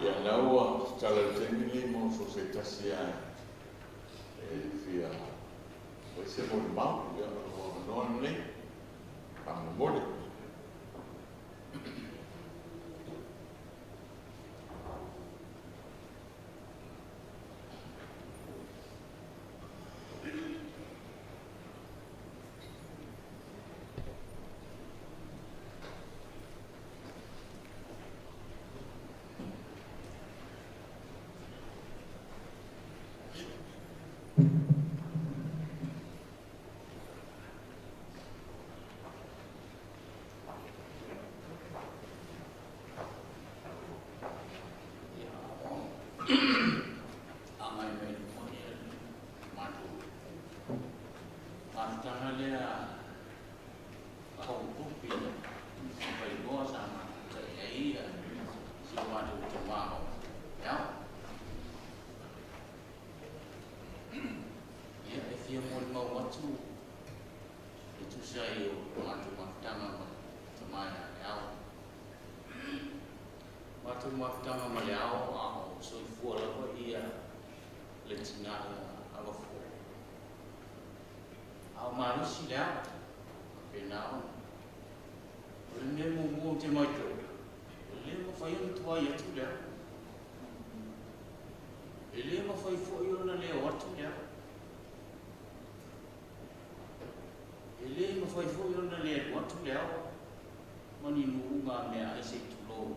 Ia, lena ua tatala i le taimi lenei mo so o se tasi lava e fia fai se molimau. Ia, o lou avanoa lenei, faamolemole. Agai mai luma ia le matou mafutaga lea faaopoopo faailoa sa mafuta i ai ia si o matou tama o Leao. Ia, e fia molimau atu e tusa ai o le matou mafutaga ma le tama ia Leao. Matou mafutaga ma Leao a o soifua lava ia le tina ia Avafua. A o malosi Leao, faapena ona. O le mea muamua ou te matau, e le mafai ona tuai atu Leao. E le mafai foi ona le o atu Leao. E le mafai foi ona le alu atu Leao ma ni nuuga meaai se i tulou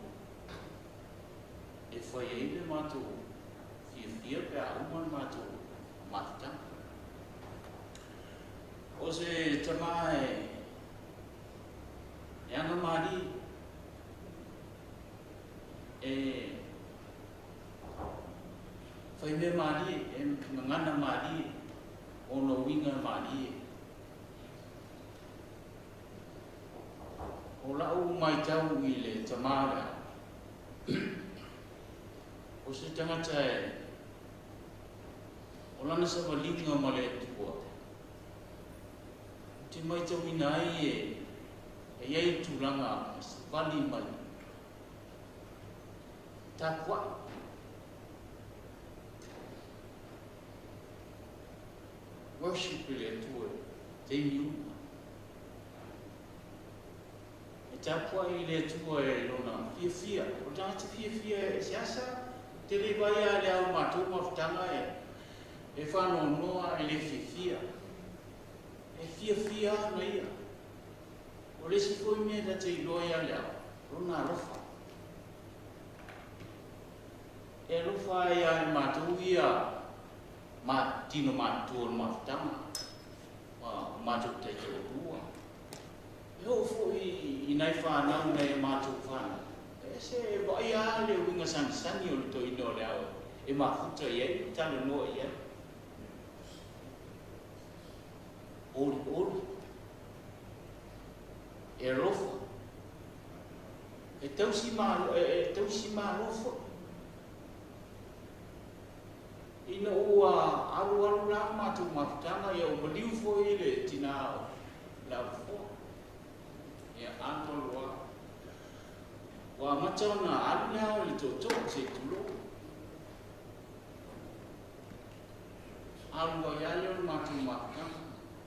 e fai ai le matou fiafia pe a uma le matou mafutaga. O se tama e aga malie, e fai mea malie, e gagana malie, ona uiga malie. O lau matau i le tama lea, o se tagata e o lana savaliga ma le Atua, ou te matauina ai e i ai le tulaga e savali mai, tapuai. Worship i le Atua i taimi uma. E tapuai i le Atua e lona fiafia. O le tagata fiafia e seasa, te le vaai a le ao matou mafutaga e faanoanoa e le fiafia. E fiafia ana ia. O le isi foi mea ta te iloa ia le ao, lona alofa. E alofa ai ia i matou ia ma tino matutua o le mafutaga, ma matou taitoalua. E oo foi i nai fanau nai a matou fanau, e se e vaaia lava le uiga sagisagi o le toeaina o le ao e mafuta i ai ma talanoa i ai. Olioli, e alofa, e tausi malo, e tausi malo foi. Ina ua alualu la le matou mafutaga, ia ua maliu foi le tina o le avafoa. Ia alu alu lava. Ua amata ona alu le ao i le tootoo, se i tulou. Alu ai lava lea o le matou mafutaga.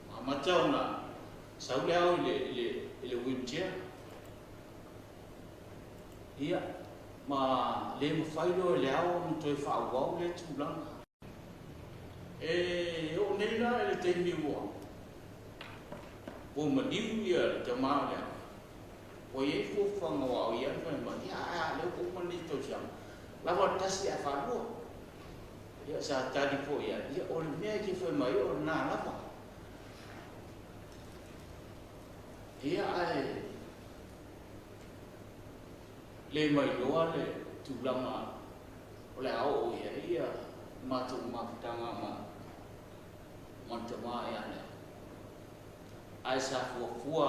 Ua amata ona sau le ao i le wheelchair. Ia, ma le mafai loa e le ao ona toe faaauau lea tulaga. E oo nei la i le taimi ua maliu ia le tama o le ao, ua i ai fuafuaga aua o ia na fai mai, ia a lea ua uma lenei tausaga, lava le tasi ae faalua. Ia sa tali foi i ai, ia o le mea e te fai mai ai o lena lava. Ia ae le mailoa le tulaga o le a oo i ai ia matou mafutaga ma le tama ia Le'a. Ae sa fuafua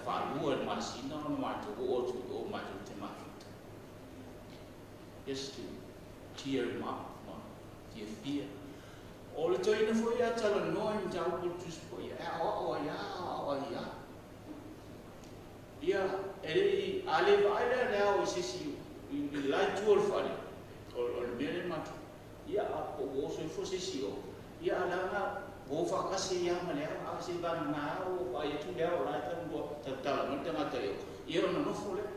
faalua i le masina ona matou oo atu i o matou te mafuta. Just to cheer him up ma fiafia. O le toeaina foi ia talanoa i mataupu o le Tusi Paia, e aoao ai lava, aoao ai lava. Ia, e le i, a le vaai lea le ao i se isi i le la itu o le fale, O le mea lea matou, ia a po ua oso ifo se isi i o, ia a o le a lena, ua o faatasi ai lava ma le ao, a seiavagana lava ua vaai atu le ao o la e talanoa, tautala mai le tagata i o, ia ona nofo lea.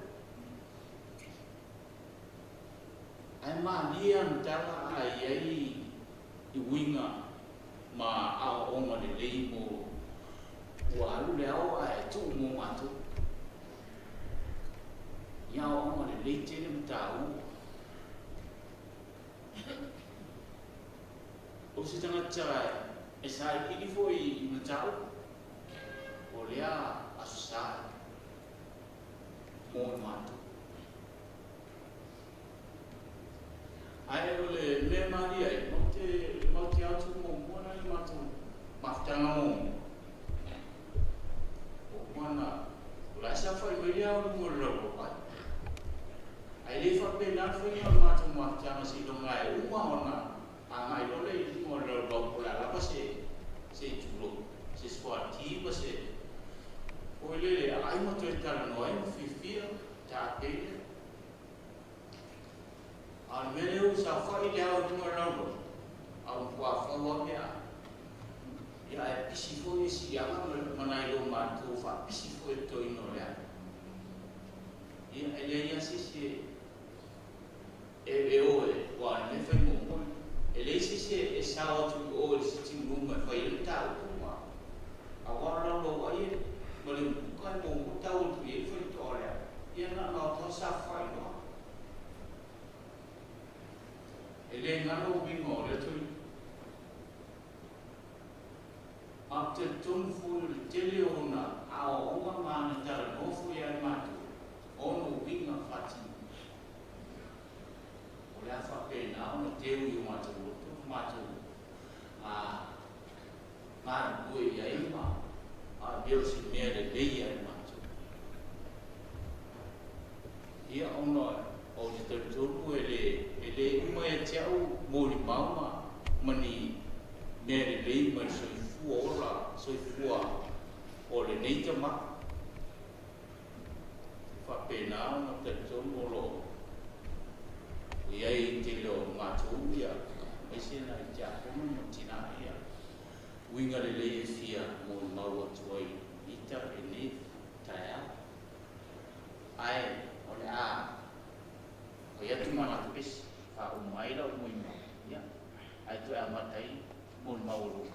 Ae malie ana tala a i ai i uiga ma aoaoga lelei mo ua alu le ao ae tuu mo matou. I aoaoga lelei tele ma taua. O se tagata e sailiili foi i mataupu, o lea Aso Sa mo i matou. Ae o le mea e malie ai, matou te, matou te atu muamua na le matou mafutaga muamua. Ua uma ona, o la e saofai mai le ao i luga o le laulauai. Ae le faapena le faiga o le matou mafutaga seiloga e uma ona agai loa lea i luga o le laulau po o le a lava se, se i tulou, se suati ma se foi lele, aai ma toe talanoa ai ma fiafia, tapei lea. A o le mea lea ua saofai le ao i luga o le laulau, a ua matua fau lava mea ai. Ia ae pisi foi e siaga ma nai lo matou faapisi foi i le toeaina o le ao. Ia e leai lava se isi e e o e, aua o le mea e fai muamua, e leai se isi e sao atu i o i le sitting room e fai ai le mataupu ma aua o le laulau ai e ma le umukuka e muamua tau atu i ai le faitotoa o le ao. Ia na ona o atu lava saofai loa. E le galo uiga o lea toeaina. Ae ou te talitonu foi o le tele o ona aoaoga ma ana talanoa foi ia i matou, o ona uiga faatino. O le a faapena ona teu i o matou loto ma matou galulue i ai ma avea o se mea lelei ia i matou. Ia, ona ou te talitonu e le, e le uma ia te au molimau ma, ma ni mea lelei mai le soifua ola, soifua o lenei tama. E faapena ona talitonu o lo o i ai i le tele o matou ia, aemaise nai tiakono ma tina ia, uiga lelei e fia molimau atu ai i ita lenei taeao. Ae o le a fai atu ma matou pesi, faauma ai lau molimau, ia, ae toe amata ai molimau o lou.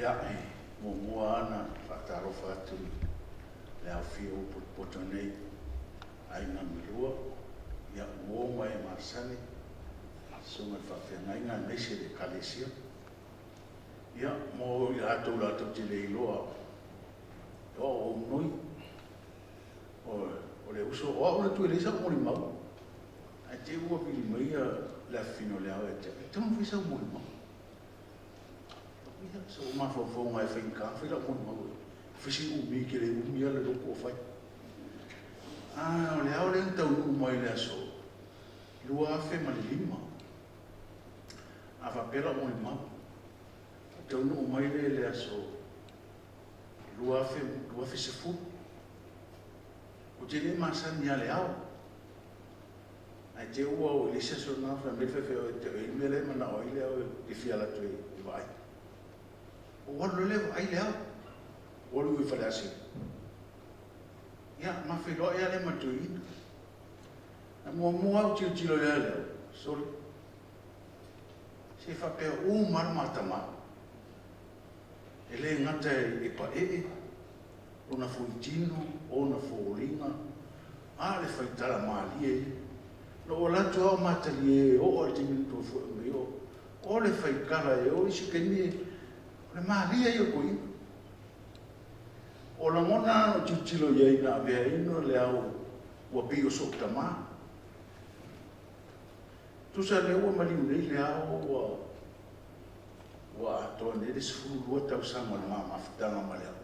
Ia, e muamua lava ona faatalofa atu i le aofia ua potopoto nei aiga ma lua, ia, uo ma e masani, susuga i le faafeagaiga aemaise le Ekalesia. Ia, mo i latou latou te le iloa, o au o Aunoi, o le uso, o au le atu e leai sau molimau, ae te i ua vili mai le afafine o le ao ia te au, e tatau ona fai sau molimau. Ia, sou mafaufauga e faigata ona fai lau molimau, e fai si umi, ke le umi lava le lotu o fai. A o le ao lea na taunuu mai i le aso 2005, a faapea lau molimau, na taunuu mai lea i le aso 2010. Ou te le masani ia le ao, ae te i ua oo i le isi aso lena fai mai le faifeau ia te au, e i ai le mea la e manao ai le ao e fia alu atu e vaai. Ou alu loa lea vaai le ao, ou alu i Faleasiu. Ia, ma feiloai lava lea ma le toeaina. Na muamua lava ou tilotilo ia le ao, sole, se faapea uma lava le ma tama. E le gata e paee lona fuitino, ona foliga, a o le faitala malie ia. Na ou alu atu lava o matalie e oo lava i le taimi na toe foi mai ai, o le faitala e oo isi taimi, o le malie ia o le toeaina. O lagona lava na ou tilotilo i ai na avea ai le ao ua pei o so'u tama. Tusa o lea ua maliu nei le ao ua atoa nei le 12 tausaga o le ma mafutaga ma le ao.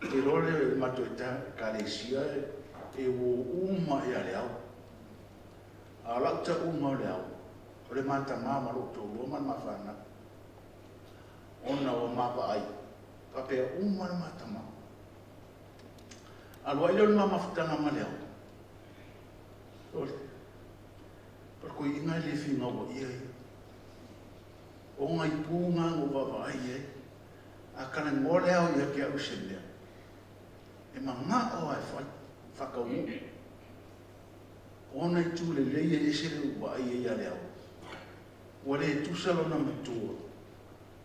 Ou te iloa le matou Ekalesia e uo uma lava ia le ao. A o lau tauga o le ao, o le ma tama ma lou toalua ma le ma fanau. Ona ua ma vaai, faapea uma le ma tama. Alu ai lea o le ma mafutaga ma le ao, o le toeaina e le finauaia ia. O nai pu na na ou vaavaai i ai. A talanoa le ao ia te au i se mea, e manao lava e fai, faataunuu. O ona itu lelei e ese le ou vaai ai ia le ao. Ua le tusa lona matua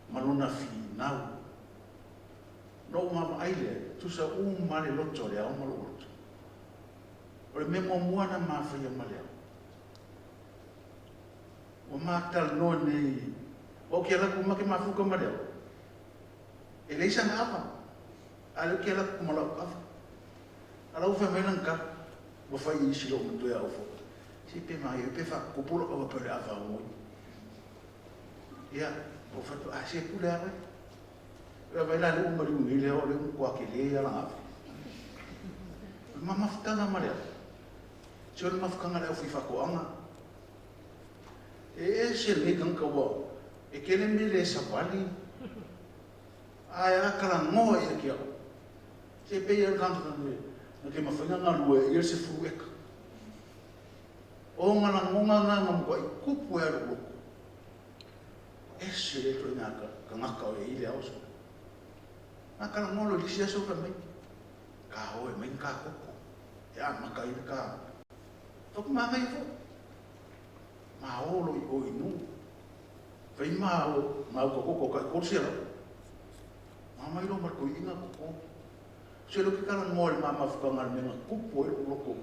ma lona finau. Ona ou vaavaai lea, e tusa uma lava le loto o le ao ma lou loto. O le mea muamua lena na ma faia ma le ao. Ua ma talanoa nei, aua ou te alu atu ma te mafuta ma le ao, e leai sana ava, a o lea ou te alu atu ma lau ava. A o la e ua fai mai lana tala, ua fai i isi loomatua ia Aufoa, se pe manaia foi pe faatupu lau ava pei o le ava a Goi. Ia, ou fai atu, a se pule lava oe. Vaai la o lea ua maliu nei le ao, o lea ua matua tele lava lana ava. O le ma mafutaga ma le ao, se o le mafutaga a le aufaifaatoaga. E ese lenei tagata ua, e tele mea e le savali, ae a talanoa ia te au, se pei lava o le tagata na te mafai ona galue ai ia le 10 eka. O ona lagona na na matuai tupu ai lava i lou loto. Ese lea ituaiga tagata o i ai le ao sole. Na talanoa loa i le isi aso fai mai, ta o e aumai ni ta koko e amata ai le ta fai atu manaia foi. Ma o loa i o i Nuu. Fai ma o gauta koko tai 300. Ma omai loa ma le toeaina toto. Se o lea ou te talanoa i le ma mafutaga i le mea na tupu ai lou loto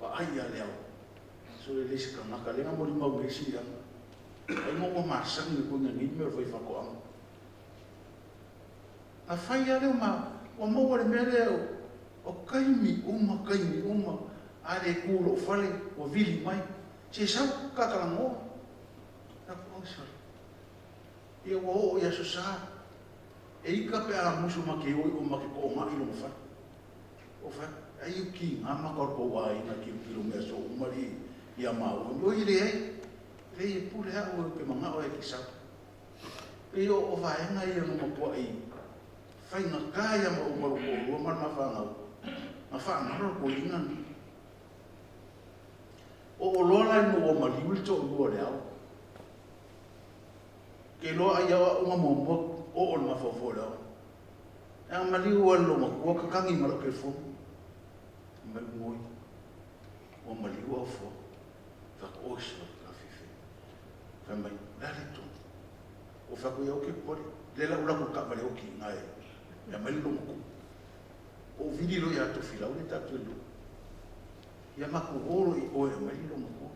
vaai ia le ao. Sole le isi tagata lea na molimau nei Siliaga. Ai ma ua masani ai foi nei mea o le fai faatoaga. Na fai lava lea ma ua maua le mea lea o taimi uma taimi uma a le tu i lou fale ua vili mai se sau ta talanoa. Oi sole. Ia ua oo i Aso Sa e ita pe a musu ma te o i o ma te toonai i lona fale. Ou fai atu, ai u kiga maka o le tou aiga e tilotilo mai aso uma alii ia maua. Oi e leai, leai e pule au ou te manao e te sau. Pei o vaega ia na matuai faigata ia maua ma lou toalua ma le ma fanau na faagalo le toeaina lenei. Oo loa la ina ua maliu le toalua o le ao, ke loa ai au aʻu na muamua oo i le mafaufau o le ao. Leaga maliu lava i le loomatua tatagi ma lau telefoni. Fai mai Goi, ua maliu Aufoa. Fai atu, oi sole, ka fiafia. Fai mai, o le a le tonu? Ua fai atu, ia aua e te popole, lea la ua alu atu i le taavale oti i ina e aumai le loomatua. Ou vili loa ia Tofilau lea tatou te iloa. Ia matou o loa i o e aumai le loomatua.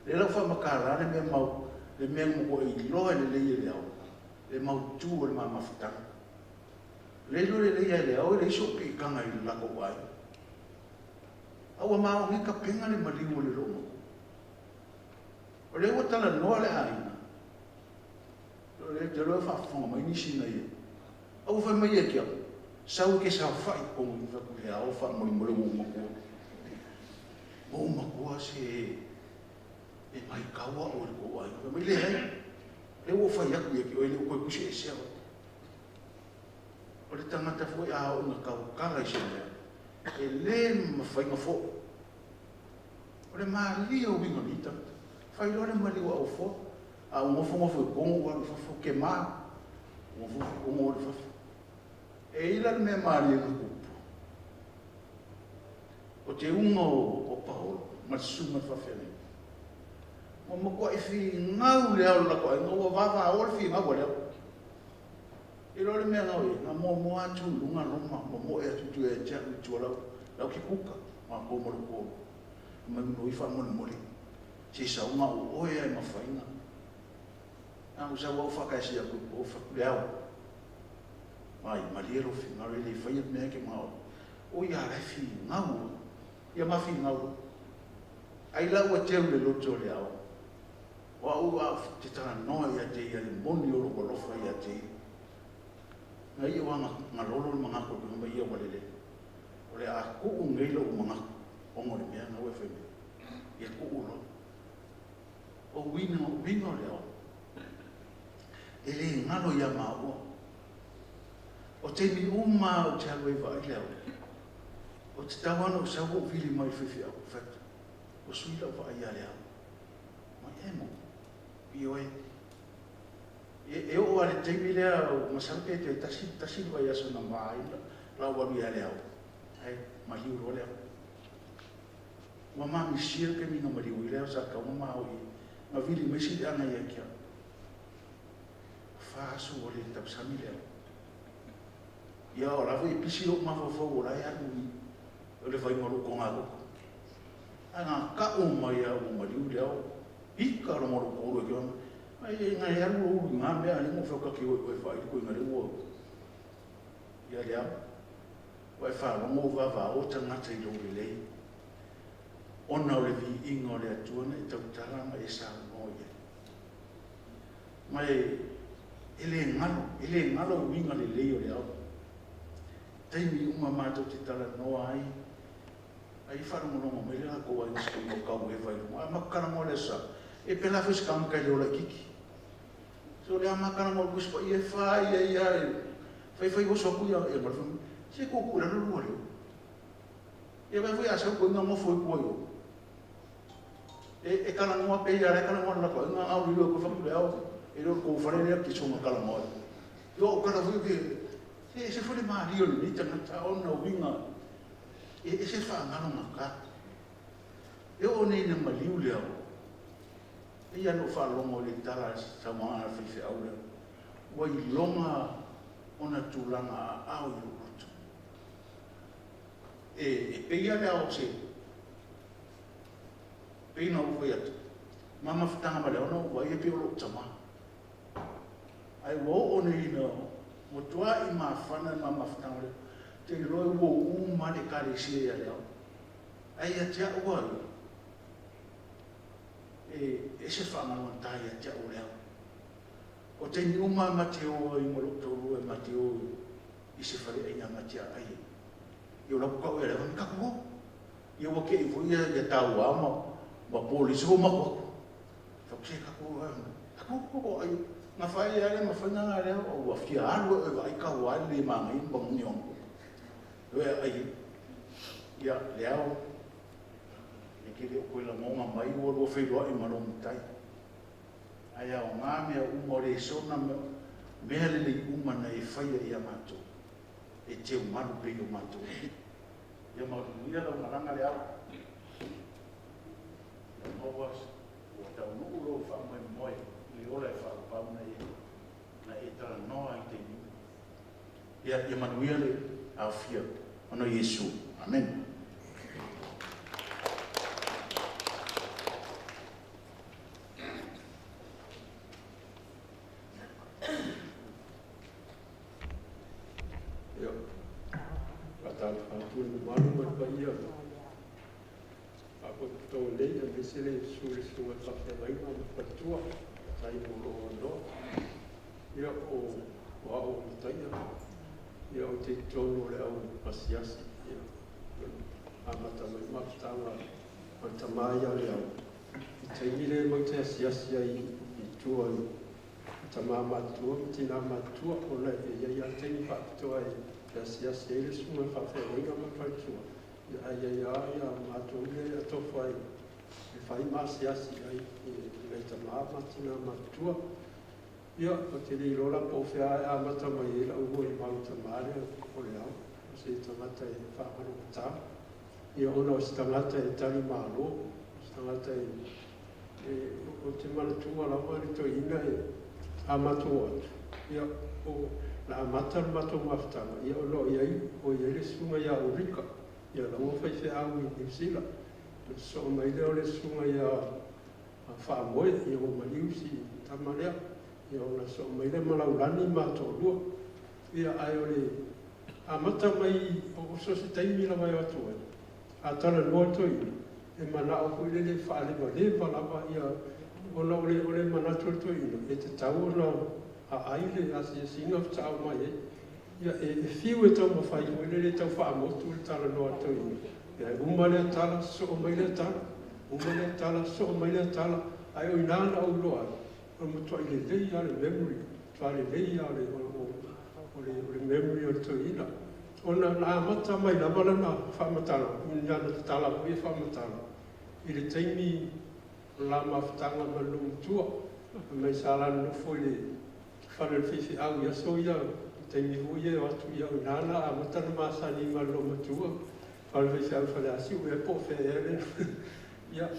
Lea la ua faamatala le mea mau, le mea na matuai iloa lelei e Leao, le mautu o le ma mafutaga. O lea e iloa lelei lava e Leao e leai sou piitaga i le latou aiga. A ua maoni tapena le maliu o le loomatua. O lea ua talanoa le aiga, o lea ou te iloa o faafofoga mai nisi na ia, a ua fai mai ia te au, sau e te saofai i totonu i i. Ou fai atu, Leao faamolemole ua ou matua. Ua ou matua se e matau au e le tou aiga. Fai mai, leai, o lea ua ou fai atu ia te oe e le o toe tusi esea oe. O le tagata foi a oo ina tautala i se mea, e le mafai ona foi. O le malie o uiga o nei tagata. Fai loa le maliu a Ofoa, a ou nofonofo i totonu ou alu i fafo, kema, ou nofonofo i totonu ou alu i fafo. E i ai la le mea malie na tupu, o te uga o Paolo ma le susuga i le faafeagaiga, ua matuai finau le ao o le latou aiga, ua vavao le finau a le ao. Iloa le mea na o i ai, na muamua atu i luga Roma, momoe atu i tua ia te au i tua lau la ou te kuka, matou ma lou toalua. Fai mai, Minoi faamolemole, se i sau na o oe lava e mafai ona. Na ou sau lava ou faataesia atu i o, fai atu, Leao, vaai, malie lou finagalo, e le faia le mea e te manao ai. Oi a, la e finau lava. Ia ma finau loa. Ai la ua teu i le loto o Leao, O au a ou te talanoa ia te ia le moni o lou alofa ia te ia. Na ia ua galolo le manatu o le mai ia ua lelei. O le a tuu nei lou manatu ona o le mea na ua e fai mai. Ia tuu loa. O uiga, uiga o le ao. E le galo ia maua. O taimi uma ou te alu ai vaai le ao. O te tau lava ona ou sau ou vili mai i le faifeau, fai atu, ua sui lau vaai ia Leao. Mai e mo. Ioe. E oo lava i le taimi lea, masalo pe toe tasi, tasi le vaiaso na ma ai la ou alu ia Leao, ae maliu loa Leao. Ua ma misia le taimi na maliu ai Leao sa tatau ona ma o i ai. Na vili mai Siliaga ia te au. Fa aso ua le tausami Leao. Ia o la foi e pisi lou mafaufau o la e alu i o le vaaiga o lou togatogo. Ae na tau mai lava ua maliu le ao, ika lona lou toalua e kea mai, ai na e alu lou ulu i na mea a lea na ou fai atu ta te o e vaai le koina lea ua ia le ao. Ua e faalogo ua vavao tagata i lou lelei ona o le viiga o le Atua na e tautala ma e saunoa i ai. Ma e e le galo, e le galo uiga lelei o le ao. Taimi uma matou te talanoa ai, ai faalogologo mai le latou aiga i se tau eva i luga. A matou talanoa i le Aso Sa, e pela foi se tagata i le ola itiiti. So o le a ma talanoa i le Tusi Paia e fai ai lava e fai fai oso atu ia ia ma le fai mai, se tuutuu i lalo lua leo. Ia vaai foi a sau koe na nofo i tua i o. E, e talanoa pei lava la e talanoa i le latou aiga, a o lilo e koe fai atu le ao, e le o le tou fale lea ou te soona talanoa ai. Ia o tala foi ke, se ese foi le malie o lenei tagata ona uiga e ese le faagalogata. E oo nei ina maliu le ao, e pei lava ona ou faalogo i le tala a le saunoaga a le faifeau lea, ua iloga ona tulaga aao i lou loto. E, e pei lava le ao o se, pei ona ou fai atu, ma mafutaga ma le ao na ou vaai e pei o lou tama. Ae ua oo nei ina matuai mafana le ma mafutaga lea, ou te iloa ua uma lava le Ekalesia ia Leao. Ae ia te au lava ia, e ese le faagalogata ia te au o Leao. O taimi uma lava ma te o ai ma lou toalua ma te o i se faleaiga ma te aai ai, ia o la e ua tau ia Leao, fai mai, tatou o. Ia ua te i foi ia taua ma polisi ua matou atu. Se tatou tatou ai na fai lea le mafai na lea ua fia alu e vaai tau ai le manaia ma moni ona e ai ia le ao e te le o toe lagona mai ua lua feiloai ma lou matai ae aoga mea uma o le sona mea lelei uma na e faia ia matou e teumalu pei o matou ia manuia lau malaga le ao. Ia maua ua taunuu lou faamoemoe i le ola e faaauau nei. Ia, ia manuia le aofia ona o Iesu. Amene. Ia, faatalofa atu i le mamalu ma le paia o le Faalapotopotoga nei, aemaise le susu o le Susuga i le Faafeagaiga ma le Faletua, faafetai mo lou avanoa. Ia, o au o Mataia, ia ou te i totonu o le au asiasi, ia, amata mai mafutaga ma le tama ia Leau, i taimi le matou te asiasi ai i tua i tama matutua ma tina matutua, ona e i ai lava le taimi faapitoa e asiasi ai le susuga i le faafeagaiga ma le faletua, ia ae i ai lava ia matou ia e atofa ai e fai ma asiasi ai i nai tama ma tina matutua. Ia, ou te le iloa la po o fea e amata mai ai lau molimau i le tama lea o Leau, o se tagata e faamalugata. Ia, ona o se tagata e talimalo, o se tagata ou te manatua lava le toeaina e a matou o atu, ia, o na amata le matou mafutaga, ia ona o i ai le susuga ia Ulika, ia laua faifeau i Niu Sila. Ona sosoo mai lea o le susuga ia Faamoe, ia ua maliu si tama lea. Ia ona sosoo mai lea ma Laulani ma toalua. Ia ae o le amata mai o so o se taimi lava e o atu ai, a talanoa le toeaina, e manao foi lele e faalevaleva lava ia ona o le manatu o le toeaina, e tatau ona aai le asiasiga faatoa oo mai ai. Ia e fiu e taumafai foi lele e tau faamotu le talanoa a le toeaina, ia e uma lea tala, sosoo mai lea tala, uma lea tala, sosoo mai lea tala, ae o i ina na ou iloa ai, o le matuai lelei lava o le memory, matua lelei lava o le memory o le toeaina. Ona na amata mai lava lana faamatalaga, i ana tatala foi e faamatala, i le taimi o la mafutaga ma le olomatua, fai mai sa la nonofo i le fale o le faifeau i aso ia, i taimi foi ia e o atu, ia o i ina na amata ona masani ma le olomatua, fale o le faifeau i Faleasiu ea po o fea ea lea. Ia,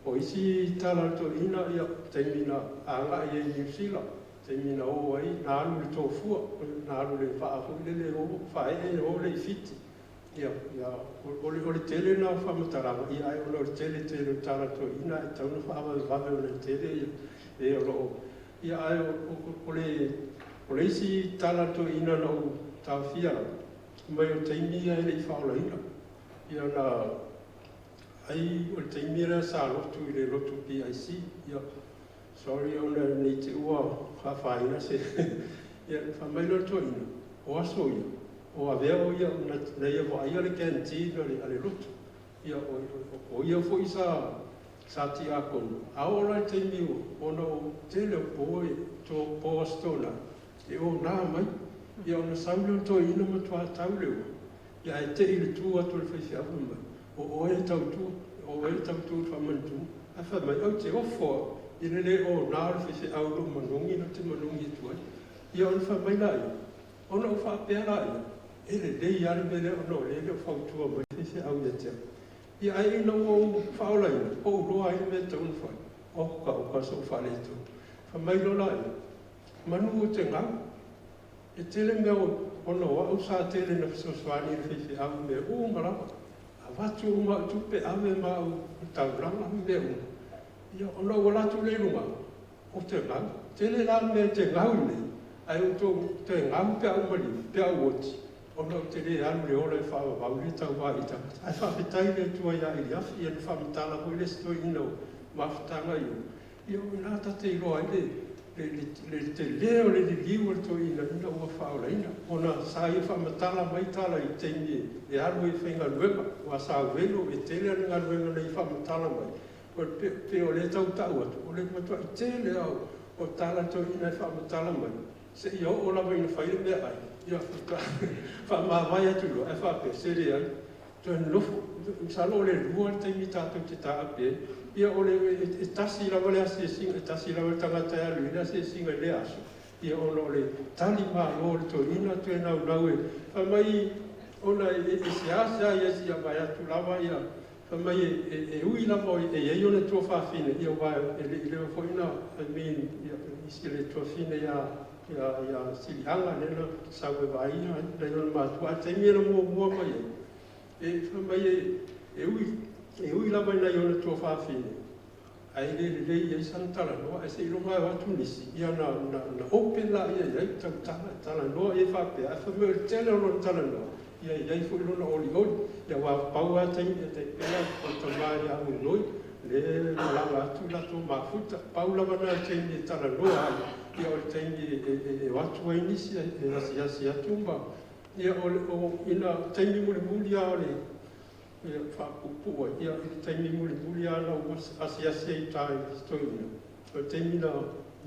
o isi tala a le toeaina, ia, taimi na agai ai i Niu Sila, taimi na o ai, na alu i le Tofua, na alu i le vaa foi lele o faaee o lea i Fiti. Ia, o le tele na o faamatalaga, ia ae ona o le tele tele o tala a le toeaina, e tatau ona faavavevave ona e tele ia e o lo o ia ae o le isi tala a le toeaina na ou taofia lava, mai o le taimi ia e le i faaolaina. Ia na ai o le taimi lea sa lotu i le lotu PIC. Ia, sorry ona nei te ua faafaina se ia fai mai loa le toeaina, o aso ia, o avea o ia na ia vaaia le canteen a le lotu. Ia o ia foi sa tiakono, a oo la i le taimi ona o tele o po e to po Aso Toonai, e ona mai. Ia ona sau lea o le toeaina matua tau le ua. Ia ae te i le tu atu o le faifeau fai mai, o oe e tautua, o oe e tautua i le faamanatuga. Ae fai mai, ou te ofo au i le le ona o le faifeau i lou manogi na ou te manogi atu ai. Ia ona fai mai laia, ona ou faapea laia, e lelei lava le mea lea ona o lea e le o fautua mai le faifeau ia te au. Ia ae ina ua ou faaolaina, ou iloa ai le mea e tatau ona fai. Oka oka sou faaletonu. Fai mai loa laia, manu ou te gau. E tele mea ona o au sa tele na fesoasoani i le faifeau i mea uma lava. Avatu uma au tupe, ave ma au taulaga ma mea uma. Ia ona ou alu atu lea i luga, ou te gau. Tele la mea e te gau nei, ae ou toe gau pe a ou maliu, pe a ou oti, ona ou te le alu i le ola i le faavavau lea e tauva i tagata. Ae faafetai i le Atua ia Iliafi, ia na faamatala foi le isi toeaina o mafutaga i o, ia o i ina ta te iloa ai le tele o le liliu o le toeaina ina ua faaolaina. Ona sa ia faamatala mai tala i taimi e alu ai e faigaluega, aua sa velo e tele ana galuega na ia faamatala mai, o le pei o lea e tau tau atu, o le matuai tele lava o tala a le toeaina e faamatala mai, seia oo lava ina fai le meaai, ia faatoa faamavae atu loa, ae faapea, se leai, toe nonofo. Masalo o le 2 le taimi tatou te taape ai. Ia o le e tasi lava le asiasiga, e tasi lava le tagata e alu i ai le asiasiga i lea aso, ia ona o le talimalo o le toeaina toe naunau e fai mai ona e seasea ia seia vae atu lava ia fai mai e ui lava e i ai ona tuafafine, ia aua e le i leva foi na, I mean, ia isi le tuafafine ia Ia ia Siliaga lea na sau e vaai nai ona matua, ae o le taimi na muamua mai ai, e fai mai e ui e ui lava i nai ona tuafafine, ae le lelei i ai sana talanoa, ae seiloga lava e o atu nisi, ia ona na open lea i ai, tautala, talanoa i ai faapea, ae fai mai o le tele o lona talanoa, ia e i ai foi lona olioli. Ia aua pau lava taimi e tai pei la o le tama ia Muloi, lea e malaga atu latou mafuta, pau lava lena o le taimi e talanoa ai, ia o le taimi e o atu ai nisi e asiasi atu ma ia o le o ina taimi mulimuli lava o le ia faapuupuu ai, ia i le taimi mulimuli lava na ou asiasi ai i uta i si toeaina, o le taimi na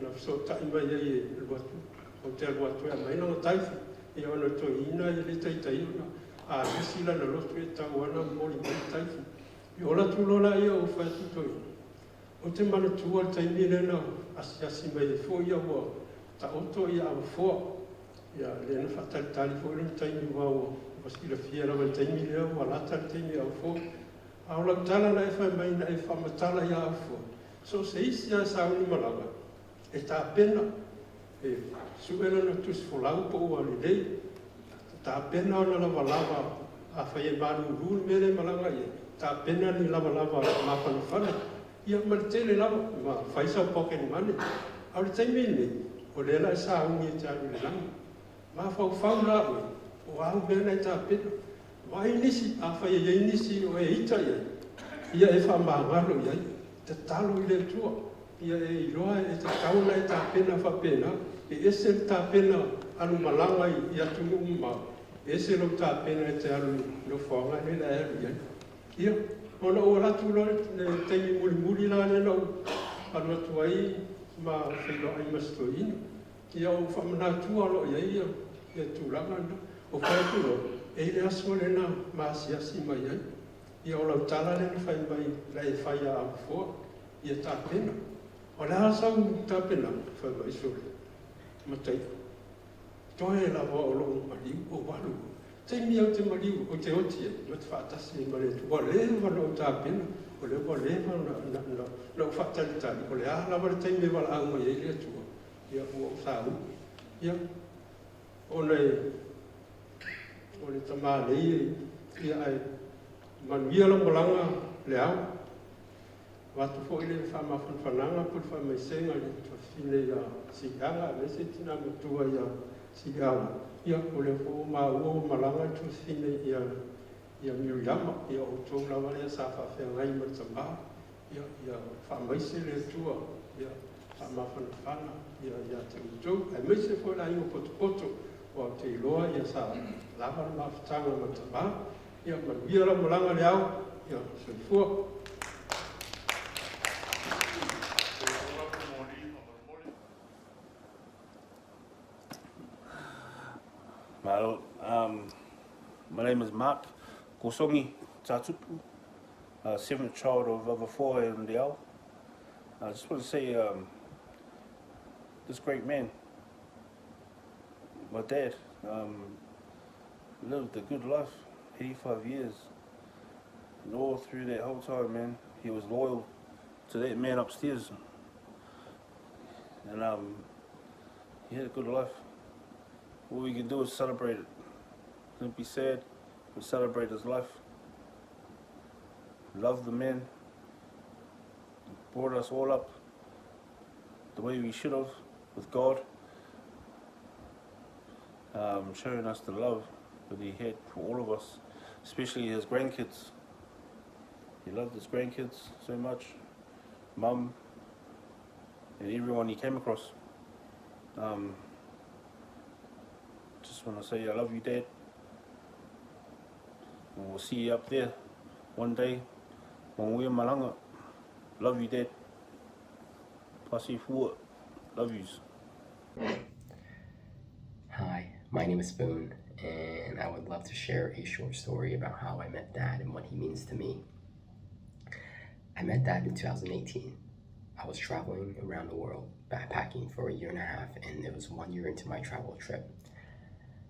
na fesootai mai ai e alu atu, ou te alu atu e aumai lana taifu. Ia ona o le toeaina e le taitai ona alisi lana loto e tatau lava ona momoli mai le taifu. Ia ola atu loa lea ou fai atu i le toeaina, ou te manatua le taimi lea na asiasi mai ai foi au ua taoto avafoa. Ia lea na faatalitali foi lona taimi aua ua silafia lava i le taimi lea ua lata le taimi e avafoa. A o lau tala na e fai mai na e faamatala ia avafoa, so o se isi lava e sauni malaga, e tapena, e sue lana tusi folau po ua lelei, tapena ona lavalava afai e malulu le mea lea e malaga i ai, tapena ni lavalava mafanafana, ia ma le tele lava, ma fai sau pocket money. A o le taimi lenei, o lea o le a e sauni e te alu i le lagi. Mafaufau la oe, o a au mea na e tapena. Vaai nisi, afai e i ai nisi o e ita i ai, ia e faamagalo i ai, tatalo i le Atua, ia e iloa e tatau ona e tapena faapena. E ese le tapena alumalaga i atunuu mamao, ese lou tapena e te alu i nofoaga lea o le a e alu i ai. Ia, ona ou alu atu loa le taimi mulimuli la lea na ou alu atu ai ma feiloai ma si toeaina, ia ou faamanatua loa i ai ia tulaga na. Ou fai atu loa, e i ai le aso lea na ma asiasi mai ai. Ia o lau tala lea na fai mai na e fai ia avafoa, ia tapena. O le a sau tapenaga? Fai mai, sole, matai, toe lava o lou maliu ou alu. Taimi au te maliu, ou te oti ai, ma te faatasi ai ma le Atua. Ua leva ona ou tapena, o lea ua leva ona ou faatalitali, o le a lava le taimi e valaau mai ai le Atua, ia ua ou sauni. Ia, ona e, o le tama nei, ia ae manuia lau malaga le ao. Avatu foi le faamafanafanaga po o le faamaisega i le tuafafine ia Siliaga aemaise le tina matua ia Siliaga. Ia, o lea foi ua maua ua malaga le tuafafine ia ia Miriama. Ia, o outou lava lea sa faafeagai ma le tama. Ia, ia faamaise le Atua, ia faamafanafana ia ia te outou, aemaise foi le aiga potopoto, aua ou te iloa ia sa lava le mafutaga ma le tama. Ia manuia lau malaga le ao. Ia soifua. Malo. My name is Mark Kosongi Tatupu, seventh child of Avafoa and Leao. I just want to say this great man, my dad, lived a good life, 85 years. And all through that whole time, man, he was loyal to that man upstairs. And he had a good life. All we can do is celebrate it. Don't be sad, but celebrate his life. Love the man. Brought us all up the way we should have, with God. Showing us the love that he had for all of us, especially his grandkids. He loved his grandkids so much, mum, and everyone he came across. Just want to say I love you, Dad. And we'll see you up there one day when we're malanga. Love you, Dad. Pasi fua. Love yous. Hi, my name is Boone, and I would love to share a short story about how I met Dad and what he means to me. I met Dad in 2018. I was traveling around the world, backpacking for a year and a half, and it was 1 year into my travel trip.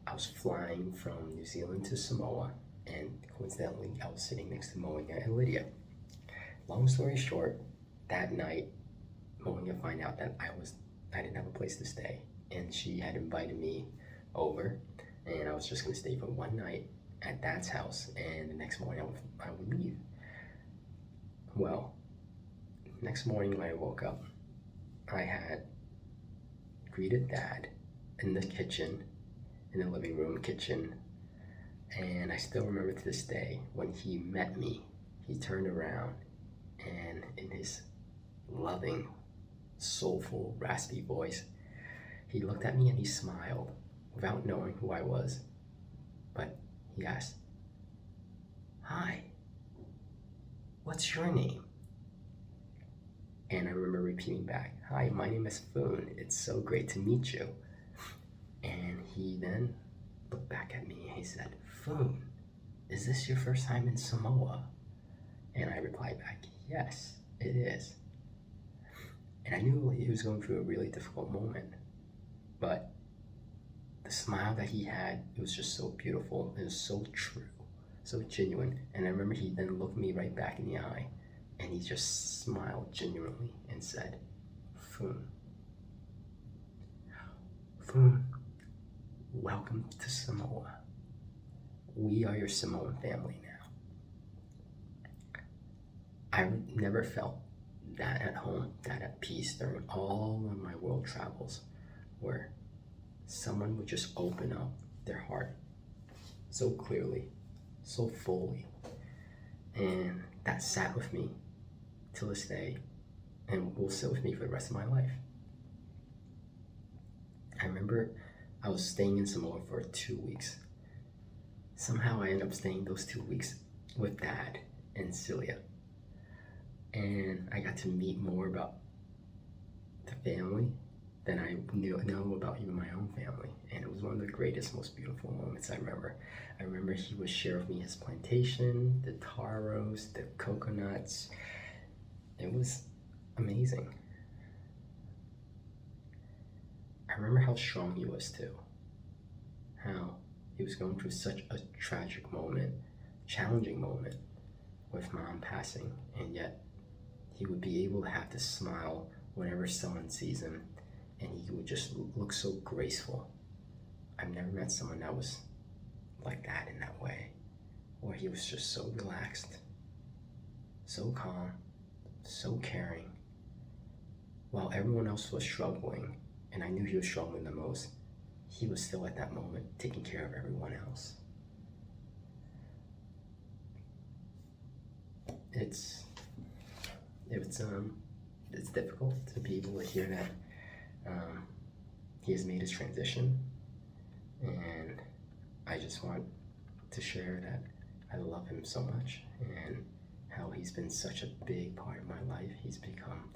I was flying from New Zealand to Samoa, and coincidentally, I was sitting next to Moinga and Lydia. Long story short, that night, Moinga find out that I didn't have a place to stay. And she had invited me over, and I was just going to stay for one night at Dad's house, and the next morning I would leave. Well, next morning when I woke up, I had greeted Dad in the kitchen, in the living room kitchen, and I still remember to this day when he met me, he turned around and in his loving, soulful, raspy voice, he looked at me and he smiled without knowing who I was. But he asked, "Hi, what's your name?" And I remember repeating back, "Hi, my name is Foon. It's so great to meet you." And he then looked back at me and he said, "Foon, is this your first time in Samoa?" And I replied back, "Yes, it is." And I knew he was going through a really difficult moment, but the smile that he had, it was just so beautiful. It was so true, so genuine. And I remember he then looked me right back in the eye and he just smiled genuinely and said, "Foon. Foon, welcome to Samoa. We are your Samoan family now." I never felt that at home, that at peace during all of my world travels, where someone would just open up their heart so clearly, so fully. And that sat with me till this day and will sit with me for the rest of my life. I remember I was staying in Samoa for 2 weeks. Somehow I ended up staying those 2 weeks with Dad and Celia. And I got to meet more about the family than I know about even my own family. And it was one of the greatest, most beautiful moments I remember. I remember he would share with me his plantation, the taros, the coconuts. It was amazing. I remember how strong he was too. How he was going through such a tragic moment, challenging moment with Mom passing, and yet he would be able to have this smile whenever someone sees him, and he would just look so graceful. I've never met someone that was like that in that way, where he was just so relaxed, so calm, so caring, while everyone else was struggling, and I knew he was struggling the most. He was still at that moment taking care of everyone else. It's difficult to be able to hear that he has made his transition, and I just want to share that I love him so much and how he's been such a big part of my life. He's become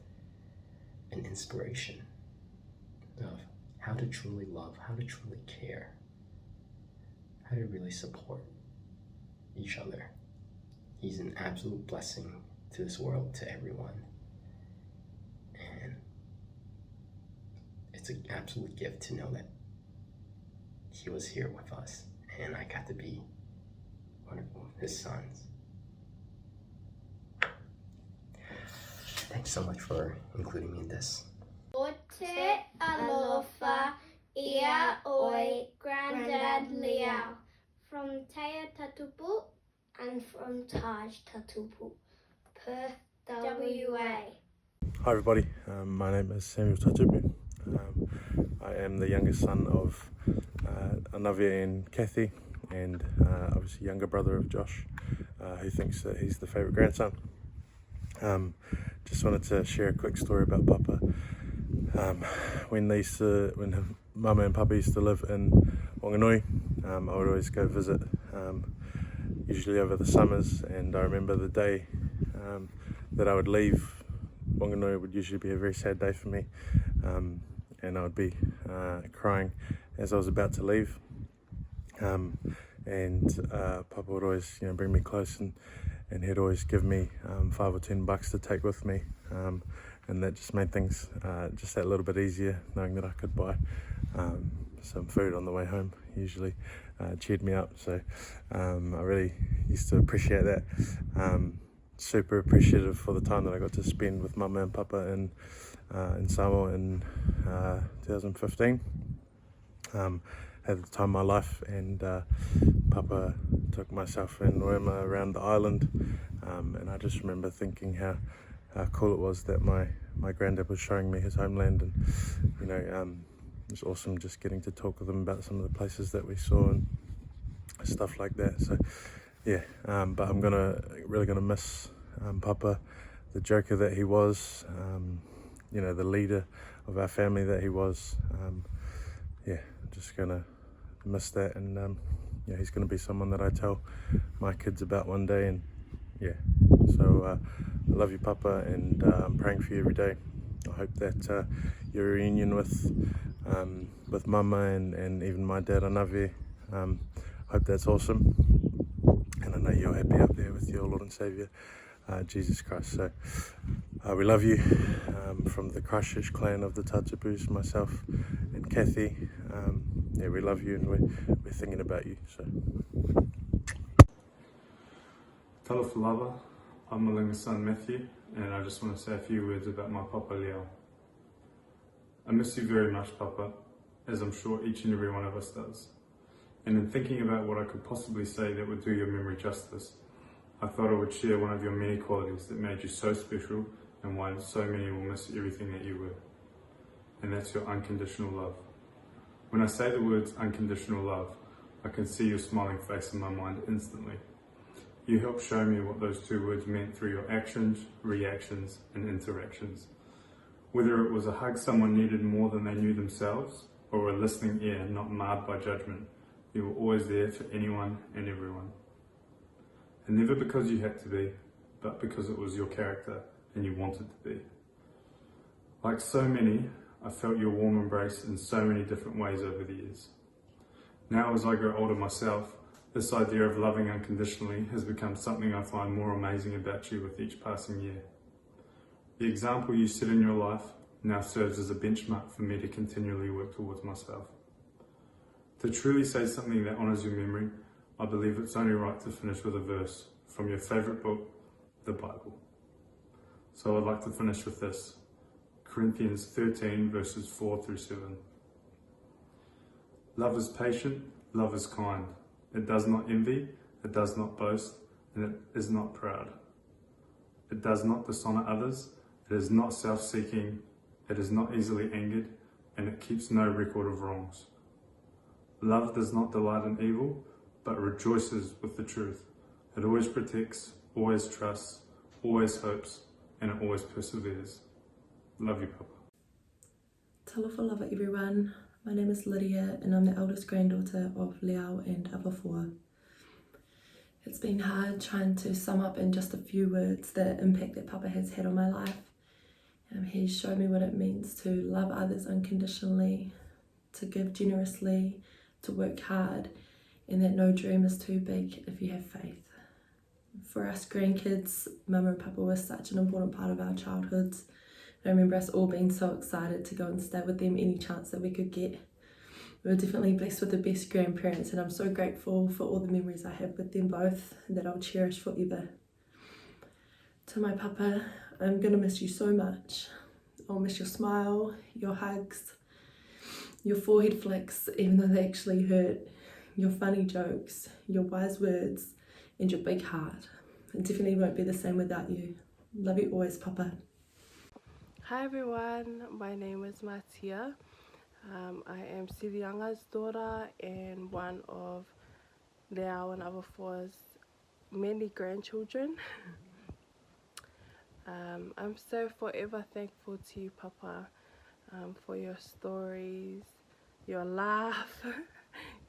an inspiration of how to truly love, how to truly care, how to really support each other. He's an absolute blessing to this world, to everyone. And it's an absolute gift to know that he was here with us and I got to be one of his sons. Thanks so much for including me in this. Ote alofa ia oi Grandad Liao from Taya Tatupu and from Taj Tatupu, Perth, WA. Hi everybody, my name is Samuel Tatupu. I am the youngest son of Anavia and Kathy, and obviously younger brother of Josh, who thinks that he's the favourite grandson. Just wanted to share a quick story about Papa. When when Mama and Papa used to live in Wanganui, I would always go visit, usually over the summers, and I remember the day that I would leave Wanganui would usually be a very sad day for me, and I would be crying as I was about to leave, and Papa would always, bring me close, and he'd always give me $5 or $10 to take with me, and that just made things just that little bit easier, knowing that I could buy some food on the way home. Usually cheered me up, so I really used to appreciate that. Super appreciative for the time that I got to spend with Mama and Papa in uh, in Samoa in uh, 2015. Um, had the time of my life, and uh, Papa took myself and Noema around the island, um, and I just remember thinking how, how cool it was that my, my granddad was showing me his homeland, and you know, um, it was awesome just getting to talk with him about some of the places that we saw and stuff like that. So, yeah, um, but I'm gonna really gonna miss um, Papa, the joker that he was, um, you know, the leader of our family that he was. Um, yeah, just gonna miss that, and um, yeah, he's gonna be someone that I tell my kids about one day, and yeah, so uh, I love you, Papa, and uh, I'm praying for you every day. I hope that uh, your reunion with um, with Mama and, and even my dad, Anavi, um, hope that's awesome. And I know you're happy up there with your Lord and Savior, uh, Jesus Christ. So uh, we love you um, from the Christchurch clan of the Tatupus, myself and Kathy. Um, yeah, we love you and we're, we're thinking about you. So. Talofa lava, I'm Malinga's son Matthew, and I just want to say a few words about my Papa Leo. I miss you very much, Papa, as I'm sure each and every one of us does. And in thinking about what I could possibly say that would do your memory justice, I thought I would share one of your many qualities that made you so special and why so many will miss everything that you were. And that's your unconditional love. When I say the words unconditional love, I can see your smiling face in my mind instantly. You helped show me what those two words meant through your actions, reactions, and interactions. Whether it was a hug someone needed more than they knew themselves, or a listening ear not marred by judgment, you were always there for anyone and everyone. And never because you had to be, but because it was your character and you wanted to be. Like so many, I felt your warm embrace in so many different ways over the years. Now, as I grow older myself, this idea of loving unconditionally has become something I find more amazing about you with each passing year. The example you set in your life now serves as a benchmark for me to continually work towards myself. To truly say something that honours your memory, I believe it's only right to finish with a verse from your favourite book, the Bible. So I'd like to finish with this Corinthians 13, verses 4 through 7. Love is patient, love is kind. It does not envy, it does not boast, and it is not proud. It does not dishonor others, it is not self seeking, it is not easily angered, and it keeps no record of wrongs. Love does not delight in evil, but rejoices with the truth. It always protects, always trusts, always hopes, and it always perseveres. Love you, Papa. Talofa lava everyone. My name is Lydia and I'm the eldest granddaughter of Liao and Avafoa. It's been hard trying to sum up in just a few words the impact that Papa has had on my life. Um, he's showed me what it means to love others unconditionally, to give generously, to work hard, and that no dream is too big if you have faith. For us grandkids, Mama and Papa were such an important part of our childhoods. I remember us all being so excited to go and stay with them any chance that we could get. We were definitely blessed with the best grandparents, and I'm so grateful for all the memories I have with them both that I'll cherish forever. To my papa, I'm gonna miss you so much. I'll miss your smile, your hugs, your forehead flicks, even though they actually hurt, your funny jokes, your wise words, and your big heart. It definitely won't be the same without you. Love you always, Papa. Hi everyone, my name is Matia. Um, I am Sirianga's daughter and one of Leao and Avafoa's many grandchildren. um, I'm so forever thankful to you, Papa, um, for your stories, your laugh,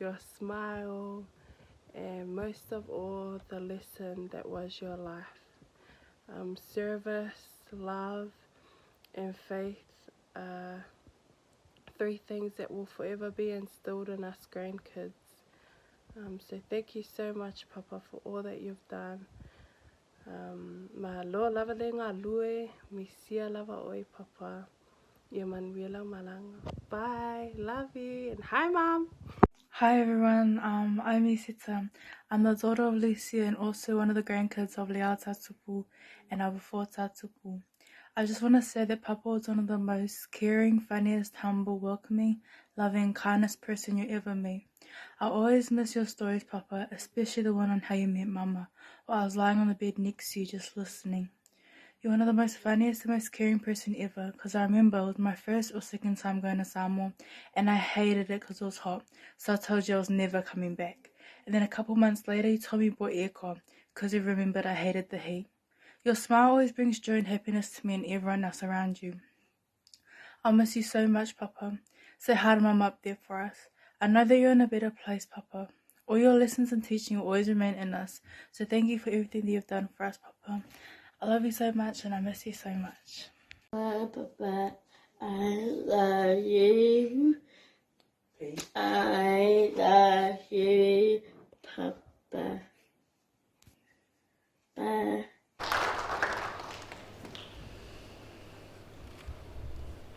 your smile, and most of all, the lesson that was your life. Um, service, love, and faith are three things that will forever be instilled in us grandkids. Um, so thank you so much, Papa, for all that you've done. Um, ma lo lava le ngā lue, mi sia lava oi, Papa. Ia manuia lau malanga. Bye, love you, and hi, Mom. Hi everyone, um, I'm Isita. I'm the daughter of Lucia and also one of the grandkids of Leata Tupu and Abufo Tatupu. I just want to say that Papa was one of the most caring, funniest, humble, welcoming, loving, kindest person you ever meet. I always miss your stories, Papa, especially the one on how you met Mama, while I was lying on the bed next to you just listening. You're one of the most funniest and most caring person ever, because I remember it was my first or second time going to Samoa, and I hated it because it was hot, so I told you I was never coming back. And then a couple months later, you told me you bought aircon, because you remembered I hated the heat. Your smile always brings joy and happiness to me and everyone else around you. I miss you so much, Papa. Say hi to Mum up there for us. I know that you're in a better place, Papa. All your lessons and teaching will always remain in us. So thank you for everything that you've done for us, Papa. I love you so much and I miss you so much. Bye, Papa. I love you. I love you, Papa. Bye.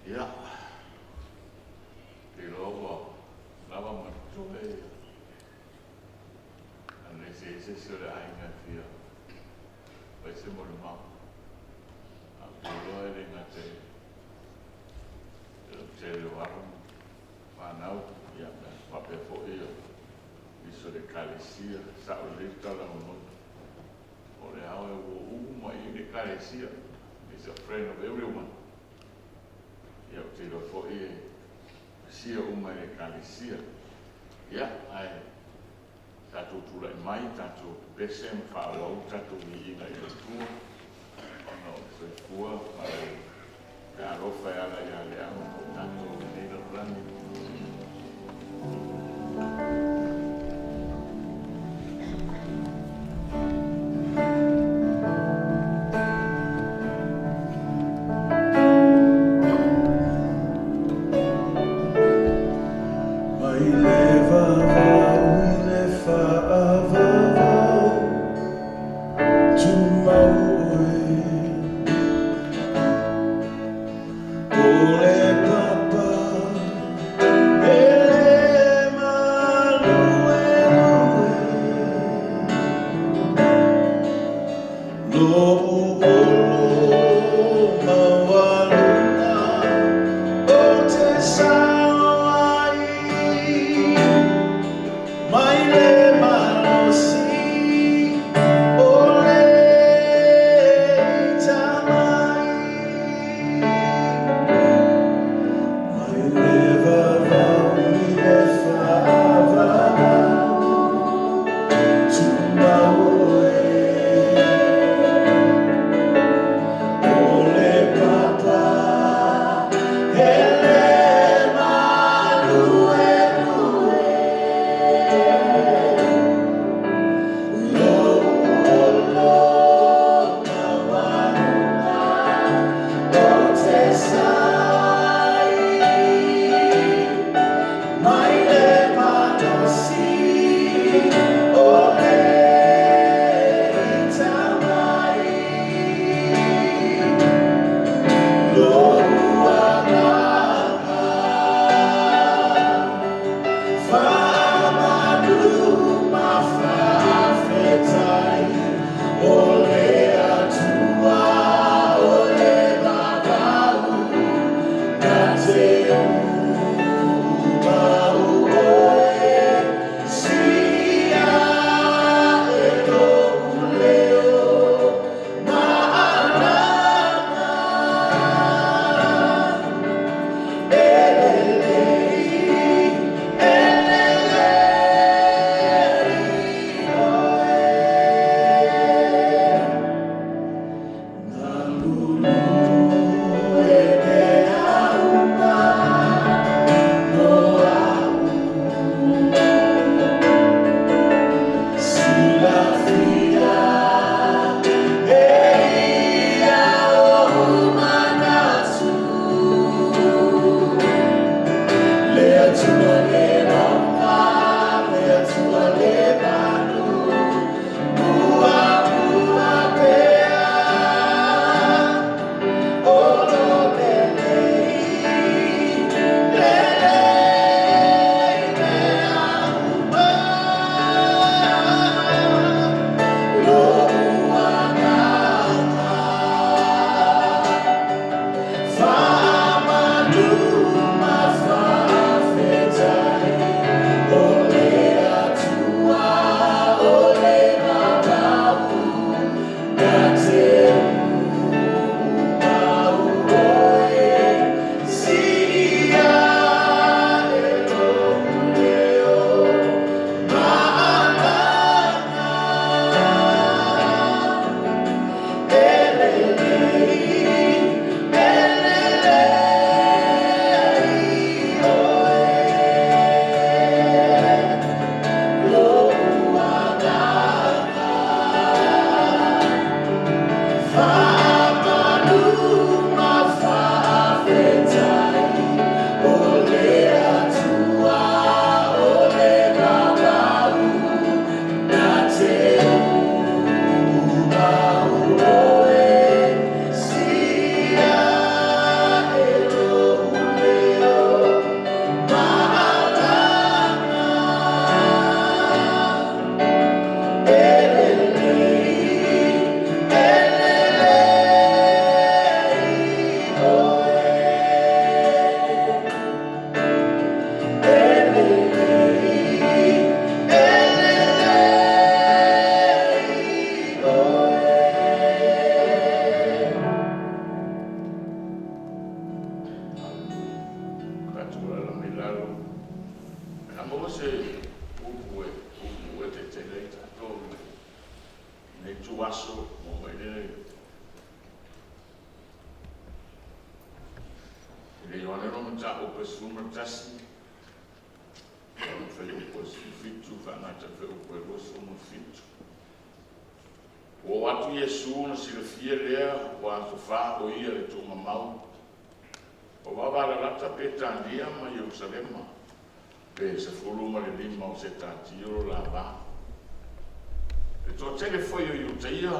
Ia, te iloa ua lava ma totoe ia a le se isi o le aiga e fia fai se molimau. A ou te iloa e le gata i le lautele o alo ma fanau, ia faapea foi ia nisi o le Ekalesia, sao lelei le tala o Manu. O le ao e ua uma i ai le Ekalesia, is a friend of everyone. Ia, ou te iloa foi e pasia uma e le Ekalesia. Ia, ae tatou tulai mai, tatou pepese ma faaauau tatou viiga i le Atua, ona o le soifua ma le alofa e ala ia Leago mo tatou i lenei lalolagi. Mai le vavau i le faavavau, tumau oe. lalo, a maua se upu e puupuu e taitaina ai tatou i lenei ituaso ua mai lea i le Ioane lona Mataupu e 11, lona fuaiupu e 17 faagata i le fuaiupu e 27. Ua oo atu Iesu ona silafia lea ua asofa o ia i le tuugamau. Ua vaavalalata Petania ma Ierusalema, pe 15 o setatio lo la va. Le toatele foi o Iutaia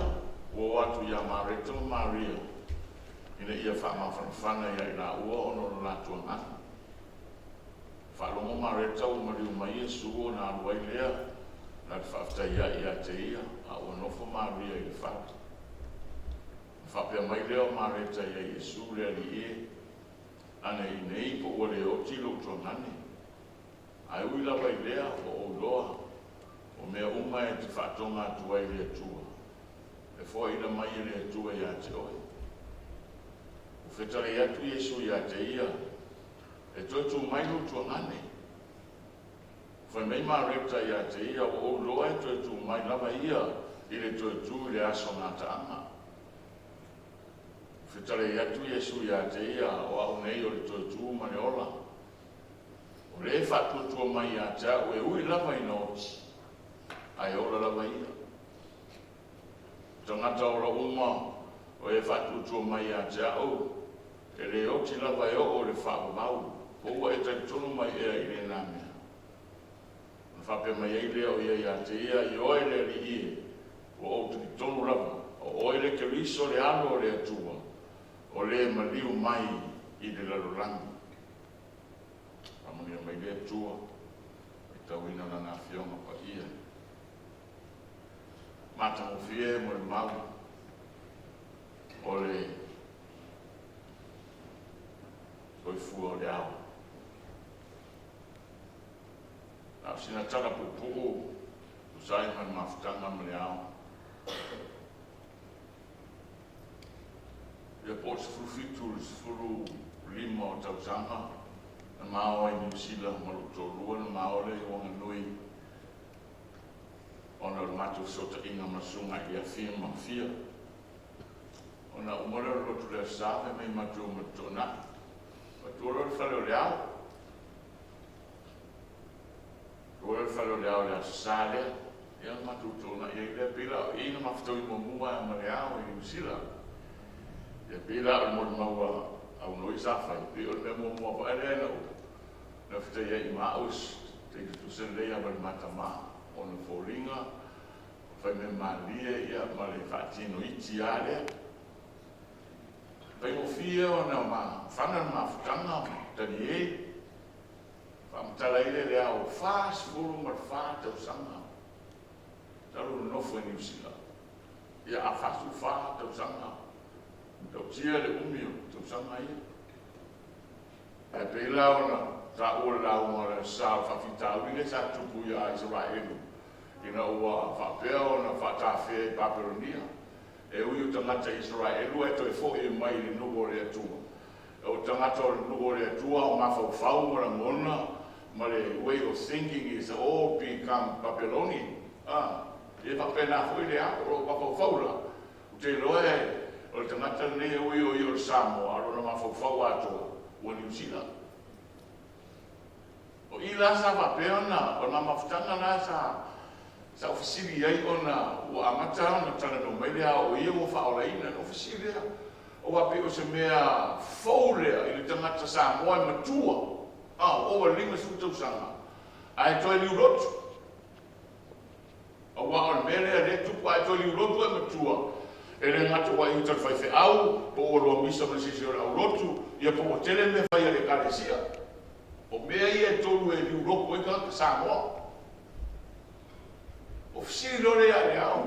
ua o atu ia Mareta ma Maria ina ia faamafanafana ia i laua ona o lo latou agaga. Faalogo Mareta ua maliu mai Iesu ona alu ai lea na te faafetai ai ia te ia, a ua nofo Maria i le fale. Ona faapea mai lea o Mareta ia Iesu, Le Alii e, ana i nei po ua le oti lou tuagane? Ae ui lava i lea, ua ou iloa, o mea uma e te faatoga atu ai i le Atua, e foaina mai e le Atua ia te oe. Ua fetalai atu Iesu ia te ia, E toe tū mai lou tuagane. Fai mai Mareta ia te ia, Ua ou iloa e toe tū mai lava ia i le toe tū i le aso gataaga. Ua fetalai atu Iesu ia te ia, O au nei o le toe tū ma le ola. O le e faatuatua mai ia te au e ui lava ina oti, ae ola lava ia. O tagata ola uma o e faatuatua mai ia te au, e le oti lava e oo i le faavavau, po ua e talitonu mai ea i lena mea? Ona faapea mai ai lea o ia ia te ia, Ioe le Alii e, ua ou talitonu lava, o oe le Keriso le Alo o le Atua, o le maliu mai i le lalolagi. Faamanuia mai le Atua, faitauina Lana Afioga Paia. Matagofie mo le mau o le soifua o le ao. Na o sina tala puupuu tusa ai ma le mafutaga ma le ao. Ia po o le 17 i le 15 o tausaga na mao ai Niu Sila ma lou toalua na mao lea i Wanganui ona o le matou fesootaiga ma le Susuga ia Fia ma Fia. Ona uma lea o le lotu le Aso Sa, fai mai matou ma Toonai. Fatua loa le fale o le ao. Tua loa le fale o le ao i le Aso Sa lea. Ia na matou toonai ai lea, pei la o i na mafutaui muamua ai ma le ao i Niu Sila. Ia pei la o le molimau a Aunoi sa fai, pei o le mea muamua foi lea na ou na fetai ai ma au, te tutusa lelei lava i le ma tama, ona foliga, fai mea malie ia ma le faatino iti lava lea. Faigofie ona mafana le mafutaga ma talie, faamatala ai lea i le ao 44 tausaga talu ona nofo i Niu Sila. Ia a 44 tausaga, tautia le umi o tausaga ia. Ae pei la ona taua le lauga o le Aso Sa o le faafitauli lea sa tupu ia Isaraelu ina ua faapea ona faatafea i Papelonia, e ui o tagata Isaraelu ae toe foi mai i le nuu o le Atua. O tagata o le nuu o le Atua o mafaufau ma lagona ma le way of thinking is all become Babylonian. A, e faapena foi le ao, o lou mafaufau la, Ou te iloa e, o le tagata lenei e ui o ia o le Samoa, a o lona mafaufau atoa, ua Niu Sila. O i la sa faapea ona, o nā mafutaga la sa, sa ou fesili ai ona ua amata ona talanoa mai le ao o ia ua faaolaina. Na ou fesili lea, aua pei o se mea fou lea i le tagata Samoa e matua, a, ua ova i le 50 tausaga, ae toe liulotu. Aua o le mea lea lea e tupu ae toe liulotu e matua, e le gata ua e uta i le faifeau, po ua lua misa ma se isi o le aulotu, ia po ua tele mea fai a le Ekalesia. O mea ia e tolu e liulotu ai tagata Samoa. O fesili loa lea ia le ao,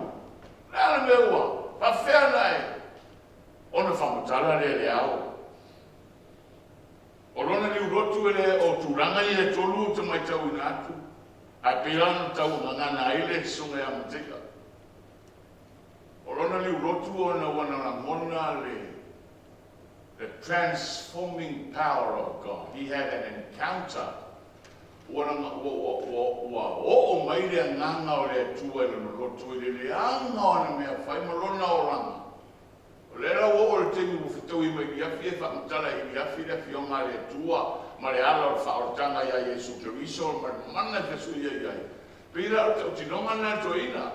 o le a le mea ua faafefea ona e ona faamatala lea i le ao? O lona liulotu e le o tulaga ia e tolu ou te matauina atu, ae pei la ona tau gagana ai le Susuga ia Mataia. O lona liulotu ona ua na lagona le the transforming power of God. He had an encounter. Ua laga, ua, ua, ua, ua oo mai le Agaga o le Atua i lona loto i le leaga o ana mea fai ma lona olaga. O lea la ua oo i le taimi ua fetaui ma Iliafi e faamatala e Iliafi le Afioga a le Atua ma le ala o le faaolataga iā Iesu Keriso ma le mana e fesuia i ai. Pei la o le tautinoga lena a le toeaina.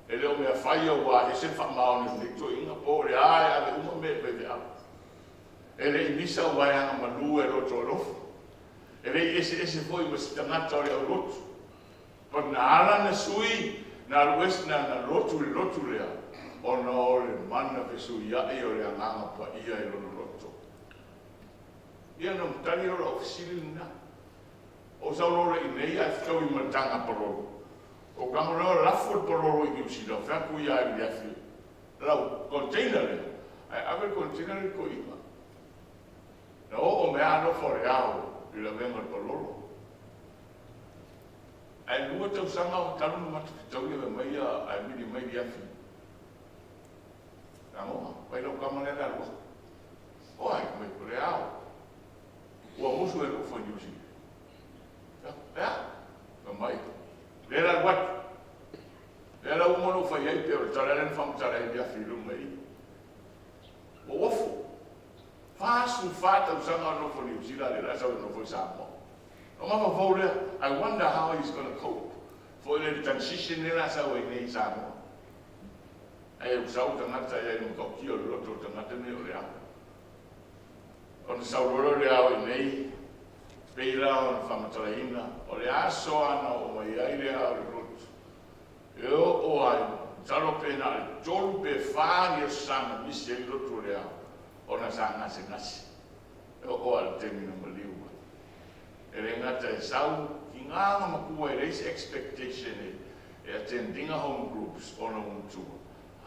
E le o mea fai aua e ese le faamaoni o lenei toeaina po o le a e ave uma mea i le faifeau. E le i misa o vaeaga malu e loto alofa. E le i eseese foi ma se tagata o le aulotu. But na ala na sui, na alu ese, na, na lotu i le lotu lea, ona o le mana fesuiaʻi o le Agaga Paia i lona loto. Ia, na ou tali loa lau fesili lena. Ou sau loa i inei ae fetaui ma le taga palolo. Ou tago loa lafo le palolo i Niu Sila, fai atu ia i le afi, lau container lea, ae ave le container lea i le toeaina. Na oo mai lava alofa o le ao i le avega o le palolo. Ae lua tausaga o talu ona matou fetaui ave mai ia ae vili mai Liafi. Tagoga, fai lau tama lea le alu atu. O ai, mai o le ao. Ua musu e nofo i Niu Sila. E a? Fai mai, lea le alu atu. Lea la ua uma ona ou fai ai pei o le tala lea na faamatala ai Liafi i luma i i. Ua ofo. 44 tausaga o nofo i Niu Sila a o lea o le a sau e nofo i Samoa. O mafaufau lea, I wonder how he's gonna cope foi le transition lea o le a sau ai nei i Samoa. Ae ua sau le tagata e i ai le matautia o le loto o le tagata lenei o le ao. Ona sau loa lea o le ao i nei, pei la ona faamatalaina, o le aso lava na oo mai ai le ao i le lotu, e oo ai, masalo pe na o le tolu pe fa ni aso sa na misi ai le lotu o le ao, ona sa gasegase. E oo lava i le taimi na maliu ai. E le gata e sau ki nga matua e leai se expectation e e attend inga home groups ona ua matua,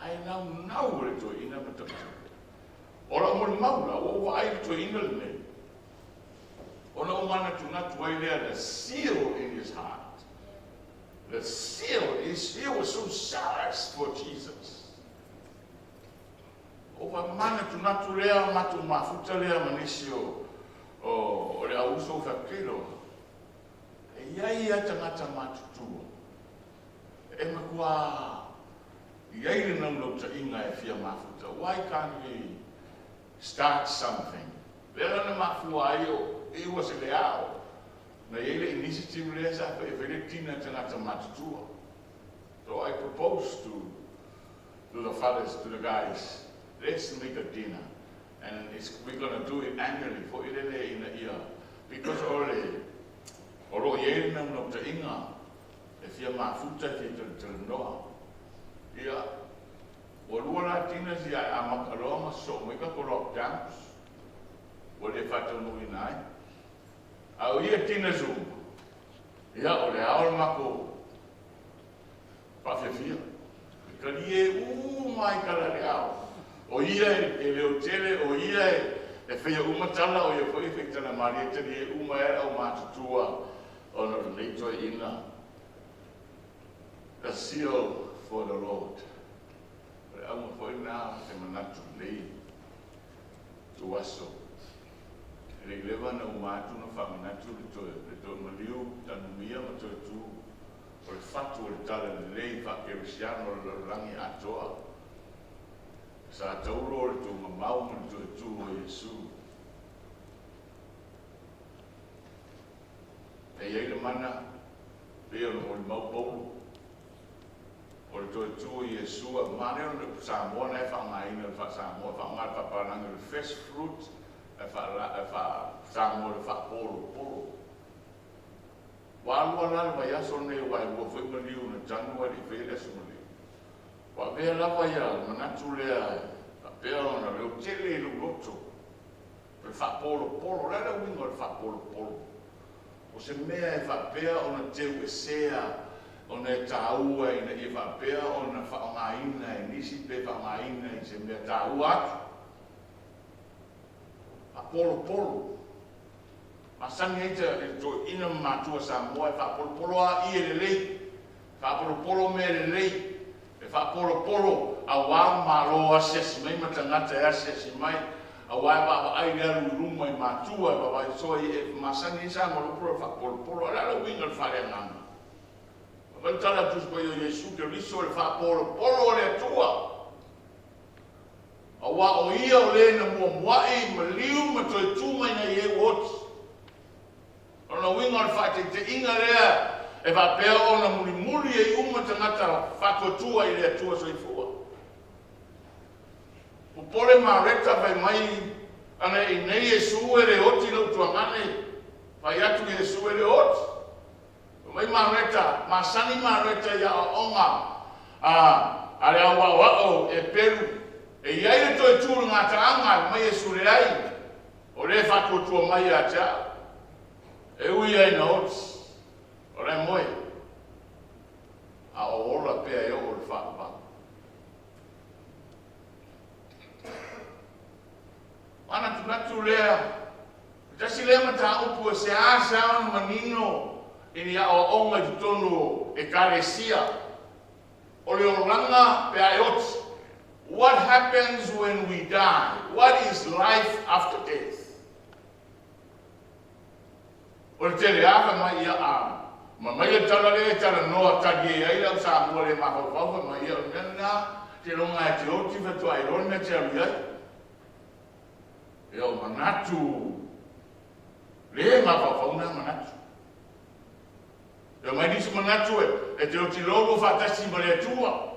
ae naunau e le toeaina ma tautua. O lau molimau la, ua ou vaai i le toeaina lenei, ona ou manatunatu ai lea the zeal in his heart. The zeal, he was so zealous for Jesus. Ua manatunatu lea matou mafuta lea ma nisi o o le au uso faapito e i ai lava tagata matutua e matua i ai le naunautaiga e fia mafuta. Why can't we start something? Lea la na mafua ai o iu a se leao na i ai le initiative lea sa fai e fai le tina tagata matutua. So I propose to to the fellas, to the guys, let's make a dinner and it's, we're gonna do it annually foi lele ina ia, because o le, o lo o i ai le naunautaiga e fia mafuta e fia talanoa. Ia, ua lua la dinners ia ae amata loa ma sosoo mai tatou lockdowns, ua le faataunuuina ai. A o ia dinners uma, ia o le ao le matou Faafiafia. E talie uma ai tala i le ao. O ia e leotele, o ia e faia uma tala, o ia foi e faitala malie, e talie uma ai le aumatutua ona o lenei toeaina. The zeal for the Lord. O le auga foi lena o se manatu lelei tuaso. E le i leva ona uma atu ona faamanatu le toe maliu, tanumia ma toe tu O le fatu o le tala lelei faa-kerisiano o le lalolagi atoa. Sa taulo le tuugamau ma le toe tu o Iesu. E i ai le mana, pei ona molimau Paulo, o le toe tu o Iesu, a manaia ona upu Samoa na e faaaogaina le faa-Samoa, faaaoga le faapalagi o le first fruit, ae faa-Samoa o le faapolopolo. Ua alu a la le vaiaso lenei aua e lua foi maliu na tanu ae le i faia le aso maliu. Ua avea lava ia le manatu lea e faapea ona leotele i lou loto o le faapolopolo. O le a le uiga o le faapolopolo? O se mea e faapea ona teuesea ona e taua ina ia faapea ona faaaogaina e nisi pe faaaogaina i se mea taua atu. Faapolopolo. Masani ai le toeaina ma matua Samoa e faapolopolo a ie lelei, e faapolopolo mea lelei, e faapolopolo aua malo asiasi mai ma tagata e asiasi mai. Aua e vaavaai i le alu i luma i matua, e vaavaai soa i ee masani ai Samoa i le upu o le faapolopolo. A o le a le uiga o le faaleagaga? Fai mai le tala a le Tusi Paia o Iesu Keriso o le faapolopolo a le Atua. Aua o Ia o le na muamua'i maliu ma toe tu mai nai e ua oti. O lona uiga o le faateiteiga lea e faapea ona mulimuli ai uma tagata faatuatua i le Atua Soifua. Popole Mareta fai mai ana i nei Iesu e le oti lou tuagane. Fai atu Iesu e le oti. Fai mai Mareta, masani Mareta i aoaoga a a le au aoao e pelu. E i ai le toe tu i le gataaga, fai mai Iesu leai, o lea e faatuatua mai ia te au. E ui ai ina oti, o la e moe, a o ola pea e oo i le faavavau. Manatunatu lea, e tasi lea mataupu e seasea ona manino i ni aoaoga i totonu o Ekalesia, o le olaga pe a e oti. What happens when we die? What is life after death? O le tele lava fai mai ia a ma mai le tala lea e talanoa talie ai le au Samoa le mafaufau fai mai ia o le mea lena seiloga e te oti faatoa e iloa le mea e te alu i ai. Ia o manatu le mafaufau na manatu. E mai nisi manatu e te oti loa ua faatasi ma le Atua.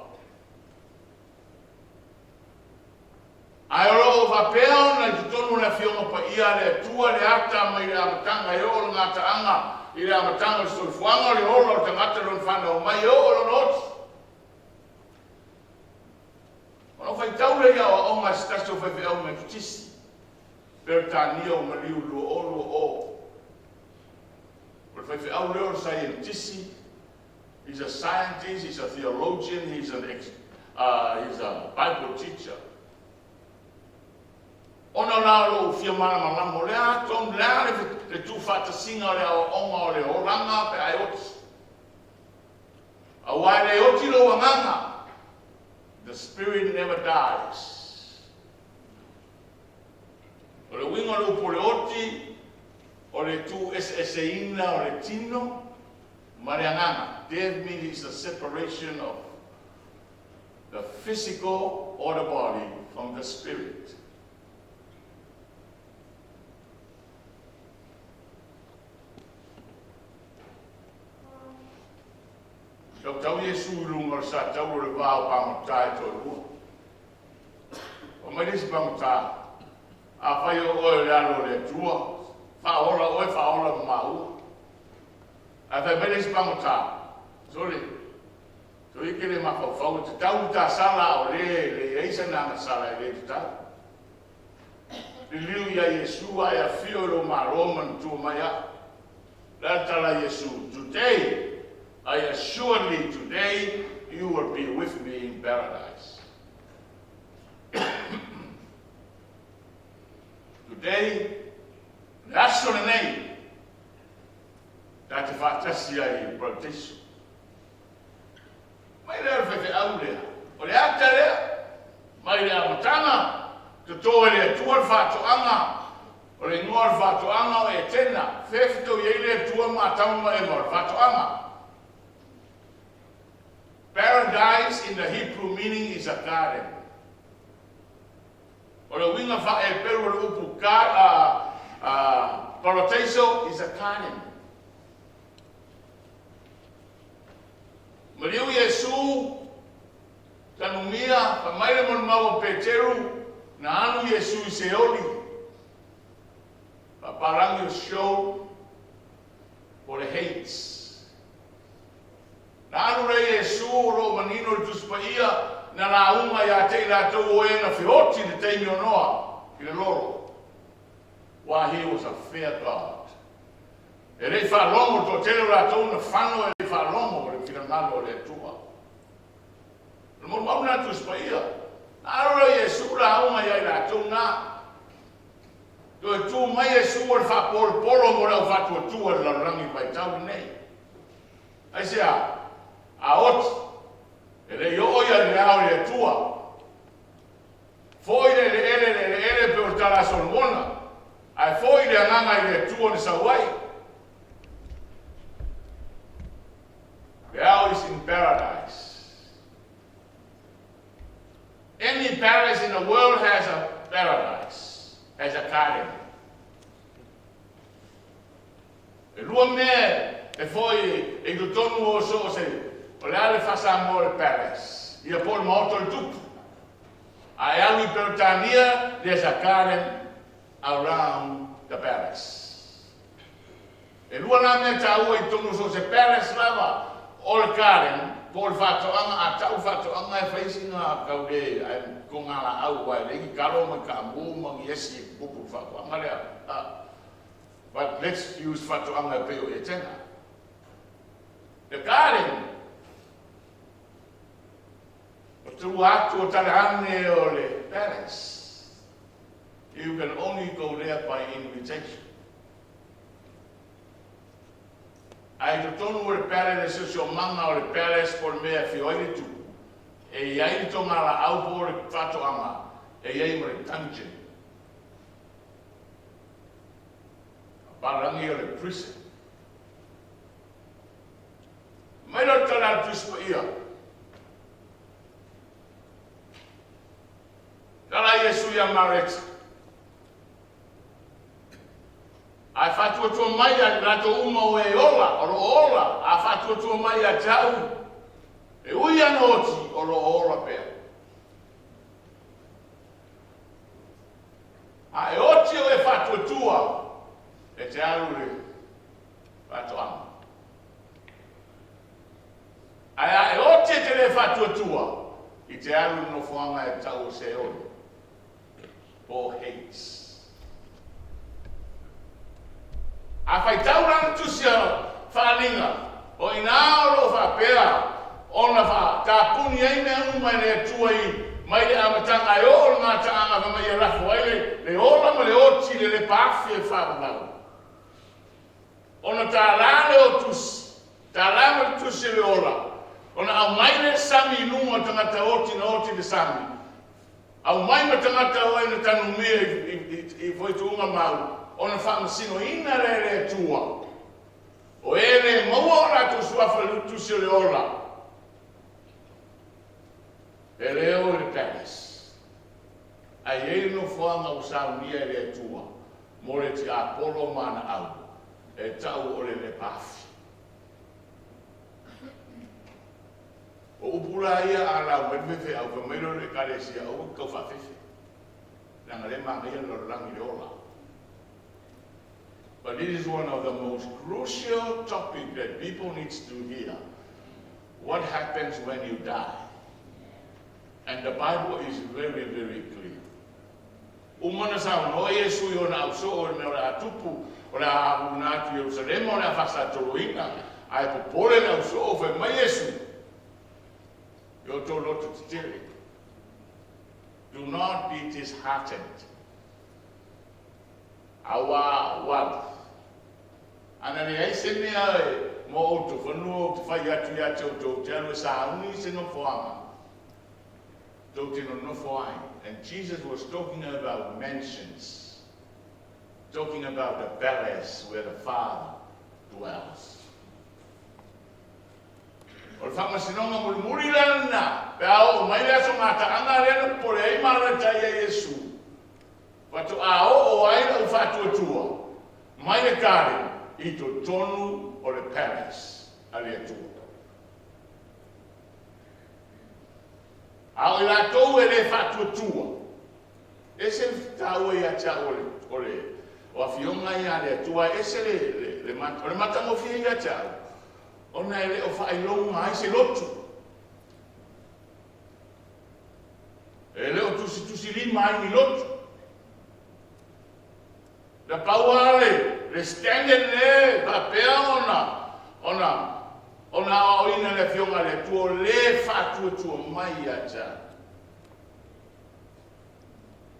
Ae o lo o faapea ona i totonu o le Afioga Paia a le Atua le ata mai le amataga e oo i le gataaga i le amataga o le soifuaga o le ola o le tagata i lona fanau mai e oo i lona oti. Ona ou faitau lea i aoaoga a se tasi o faifeau Metotisi, Peretania ua maliu i le 2020. O le faifeau lea o le saienitisi, he's a scientist, he's a theologian, he's an ex, he's a Bible teacher. Ona la o lou fia malamalama, o le a tonu, le a le, le tuufaatasiga o le aoaoga o le olaga pe a e oti. Aua e le oti lou agaga. The spirit never dies. O le uiga o le upu o le oti, o le tuueseeseina o le tino ma le agaga. Death means is a separation of the physical or the body from the spirit. Tautau Iesu i luga o le satauro o le va o pagota e toalua. Fai mai le isi pagota, Afai o oe o le Alo o le Atua, faaola oe, faaola ma maua. Ae fai mai le isi pagota, Sole, soia e te le mafaufau, e tatau le ta sala a o le e leai sana agasala e le tatau. Liliu ia Iesu a e afio i lou Malo manatua mai au. Le a le tala a Iesu, Today, I assuredly today you will be with me in paradise. Today, le aso lenei, ta te faatasi ai i le parataiso. Mai lea o le faifeau lea, o le ata lea, mai le amataga, toto e le Atua le faatoaga, o le igoa o le faatoaga o Etena, fefetau i ai le Atua ma Atama ma Eva, o le faatoaga. Paradise in the Hebrew meaning is a garden. O le uiga faa-Eperu o le upu ka, parataiso is a garden. Maliu Iesu, tanumia, fai mai le molimau a Peteru, na alu Iesu i Seoli, faapalangi o Sheol, po o le Hades. Na alu lea Iesu o lo o manino le Tusi Paia, na lauga ia te i latou o e na feoti i le taimi o Noa i le lolo. Why he was a fair God. E le i faalogo le toatele o latou na fano e le i faalogo le finagalo o le Atua. O le molimau lena Tusi Paia. Na alu lea Iesu lauga ia i latou na. Toe tu mai Iesu o le faapolopolo mo le au faatuatua i le lalolagi vaitau lenei. Aisea? A oti, e le i oo ia i le ao i le Atua. Foi le eleele le eleele pei o le tala a Solomona, ae foi le agaga i le Atua na sau ai. Leao is in paradise. Any palace in the world has a paradise, has a garden. E lua mea e foi i totonu o so o se, o le a le faa-Samoa o le palace, ia po o le maota o le tupu. A e alu i Peretania, there's a garden around the palace. E lua la mea taua i totonu o so o se palace lava, o le garden po o le faatoaga, a tau faatoaga e fai sina tau le ae togalaau aua e leai ni talo ma ni taamu ma ni esi e tutupu i le faatoaga lea. But let's use faatoaga e pei o Etena. The garden, o tua atu o tala ane o le palace. You can only go there by invitation. Ae i totonu o le pale le siosiomaga o le palace po o le mea e afio ai le tupu, e i ai le togalaau po o le faatoaga, e i ai ma le dungeon. Papalagi o le prison. Mai lea o le tala a le Tusi Paia. Tala a Iesu ia Mareta. Ae faatuatua mai ia i latou uma o e ola, o lo o ola, a faatuatua mai ia te au, e ui ana oti, o lo o ola pea. A e oti o e faatuatua, e te alu i le faatoaga. Ae a e oti e te le faatuatua, i te alu i le nofoaga e tau o Seoli, po o Hades. A faitau la le tusi a Faaaliga, o i ina o lo o faapea ona faatapuni ai mea uma e le Atua i mai le amataga e oo i le gataaga fai mai ia lafo ai le le ola ma le oti i le lepa afi e faavavau. Ona tālā lea o tusi, tālā ma le tusi o le ola, ona aumai lea le sami i luga o tagata oti na oti i le sami, aumai ma tagata o e na tanumia i foituuga mau, ona faamasinoina lea e le Atua o e le maua o latou suafa i le tusi o le ola, e le o i le palace, ae i ai le nofoaga ua saunia e le Atua mo le tiapolo ma ana au, e tau o le lepa afi. O upu la ia a lau mai le faifeau, fai mai lea o le Ekalesia, aua e te tau faafefe, leaga o lea e manaia le lalolagi i le ola. But this is one of the most crucial topic that people needs to hear. What happens when you die? And the Bible is very, very clear. Uma ona saunoa Iesu i ona ausoo i le mea o le a tupu, o le a avuna atu i Ierusalema, o le a faasatoloina, ae popole le ausoo, fai mai Iesu, I outou loto tetele. Do not be disheartened. A ua ua alu. Ana leai se mea e mo outou fanua ou te fai atu ia te outou, ou te alu e sauni se nofoaga tou te nonofo ai. And Jesus was talking about mansions, talking about the palace where the Father dwells. O le faamasinoga mulimuli la lena, pe a oo mai le aso gataaga lea na popole ai Mareta ia Iesu, faatoa oo ai lau faatuatua mai le garden i totonu o le palace a le Atua. A o i latou e le faatuatua, ese le taua ia te au o le, o le, o afioga ia a le Atua, ese le, le, le, o le matagofie ia te au, ona e le o faailoga ai se lotu. E le o tusitusilima ai ni lotu. Na pau lava le, le standard lea e faapea ona, ona, ona aoaoina e le Afioga a le Atua o le faatuatua mai ia te au.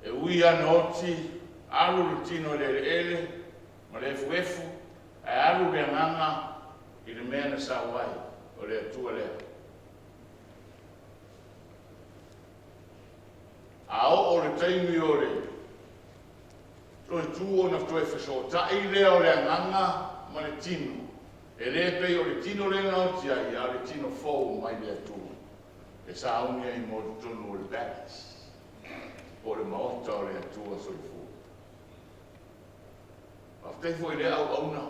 E ui lava ina oti, alu le tino i le eleele ma le efuefu, ae alu le agaga i le mea na sau ai, o le Atua lea. A oo le taimi o le toe tu ona toe fesootai lea o le agaga ma le tino, e le pei o le tino lea na oti ai, a o le tino fou mai le Atua e sauni ai mo totonu o le palace, po o le maota o le Atua soifua. Faafetai foi i lea auauna,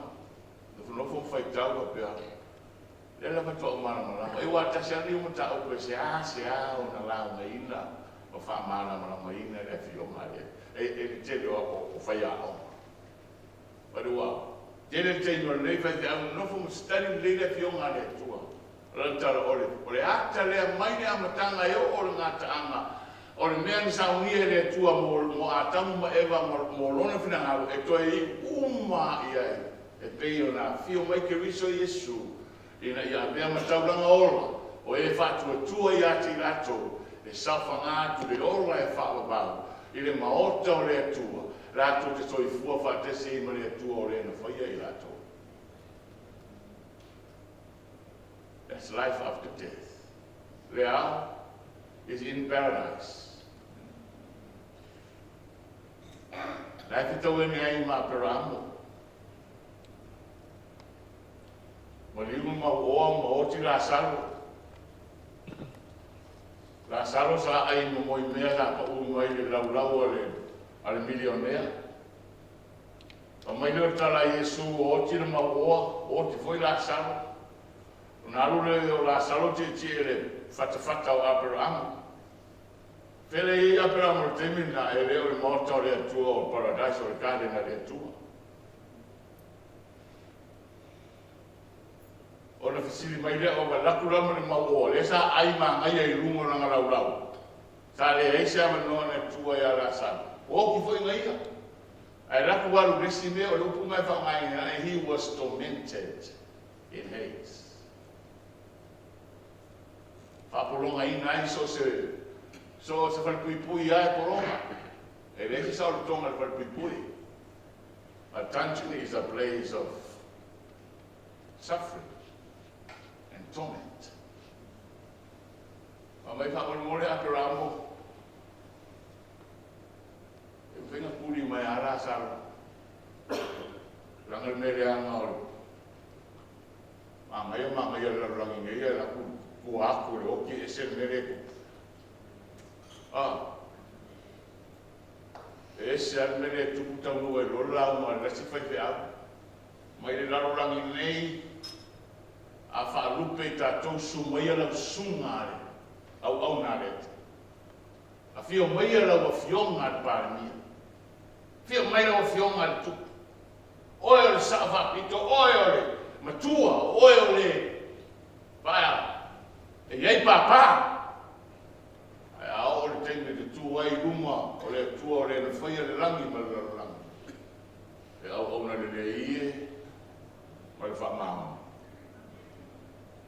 nofonofo ma faitau faapea, lea lava faatoa ou malamalama. E aua tasi lava lenei o mataupu e seasea ona laugaina ma faamalamalamaina e le Afioga a le e le tele o faiaoga. But ua tele le taimi o lenei faifeau nonofo ma study lelei le Afioga a le Atua. O lana tala, o le, o le ata lea mai le amataga e oo le gataaga, o le mea na saunia e le Atua mo, mo Atamu ma Eva mo, mo Lona finagalo e toe iu uma i ai, e pei ona afio mai Keriso Iesu ina ia avea ma taulaga ola o e faatuatua ia te i latou e saofaga atu le ola e faavavau i le maota o le Atua, latou te soifua faatasi ai ma le Atua o le na faia i latou. That's life after death. Leao is in paradise. La e fetau e ai ma Aperamo. Ma liu ma oa ma oti Lasaro. Lasaro sa ai mo moi mea sa pa u mai le laulau a le milionea. Fai mai lea o le tala a Iesu, Ua oti le mauoa, ua oti foi Lasaro. Ona alu lea o Lasaro tietie i le fatafata o Aperaamu. Fea lea e i ai Aperaamu i le taimi lena? E le o le maota o le Atua o le Paradise, o le Garden a le Atua. Ona fesili mai lea, Ua alu atu la ma le mauoa, lea sa ai manaia i luga o lana laulau. Sa leai se avanoa na tua ia Lasalo. Ua oti foi na ia. Ae alu atu alu i le isi mea, o le upu na e faaaogaina ai, he was tormented in Hades. Faapologaina ai so o se, so o se falepuipui lava e pologa. E leai se saolotoga i le falepuipui. A dungeon is a place of suffering and torment. Fai mai faamolemole Aperamo, e mafai ona puli mai a Lasaro. Leaga le mea leaga o le manaia manaia le lalolagi nei ae laku tua atu le oti ese le mea lea e tupu. Ah, e ese lava le mea lea e tupu taunuu ai loa le lauga a le isi faifeau. Mai le lalolagi nei a faalupe i tatou susu maia lau susuga a le auauna a le Atua. Afio maia lau Afioga a le Palemia. Afio mai lau Afioga a le Tupu. Oe o le Sao Faapito, oe o le Matua, oe o le Vaea e i ai pāpā. Ae a oo le taimi e te tu ai i luma o le Atua o le na faia le lagi ma le lalolagi, e auauna lelei e ma le faamaoni.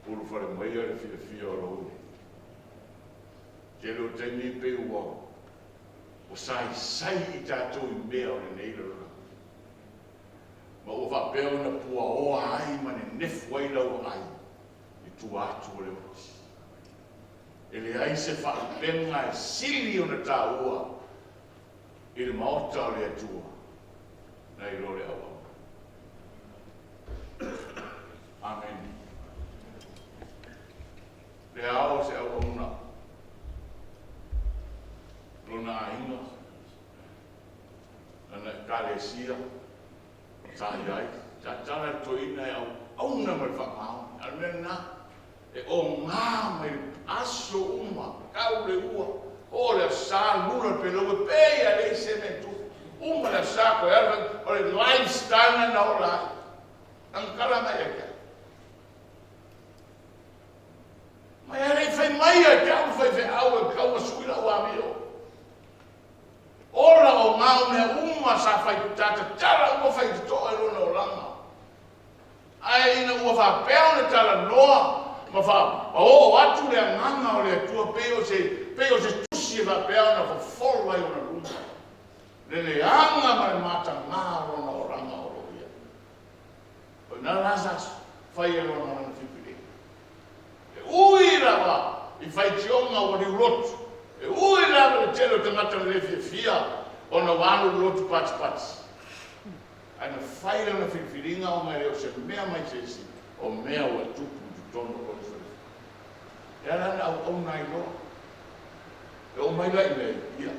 Ulufale maia le fiafia o lou Alii. Tele o taimi pei ua ua saisai i tatou i mea o lenei lalolagi, ma ua faapea ona puaoa ai ma nenefu ai lau aai i tua atu o le oti. E leai se faalupega e sili ona taua i le maota o le Atua nai lo le auauna. Amene. Le ao o se auauna, lona aiga, lana ekalesia sa i ai. Sa tala le toeaina e auauna ma le faamaoni. A o le mea lena, e oga mai le aso uma, tau le ua, oo le aso sa, lula le peleue, pei a leai se mea e tupu. Uma le aso sa, toe alu, o le lifestyle lena na ola ai. Tagitala mai ia te au. Mai a le i fai mai ia te au le faifeau e tau ma sui lau amio. Ola o ngā mea uma sa fai sa tatala uma fai totoa i lona olaga. Ae ina ua faapea ona talanoa ma faaoo atu le agaga o le Atua pei o se pei o se tusi e faapea ona fofolo ai ona luma le leaga ma le matagā o lona olaga o lo o i ai. O ina la sa fai e lona lana filifiliga. E ui lava i faitioga ua liulotu, e ui lava i le tele o tagata. fai lana filifiliga ona e le o se mea mai se isi, o mea ua tupu i totonu o lona soifua. E ala ona auauna ai loa. E oo mai la i inei, ia,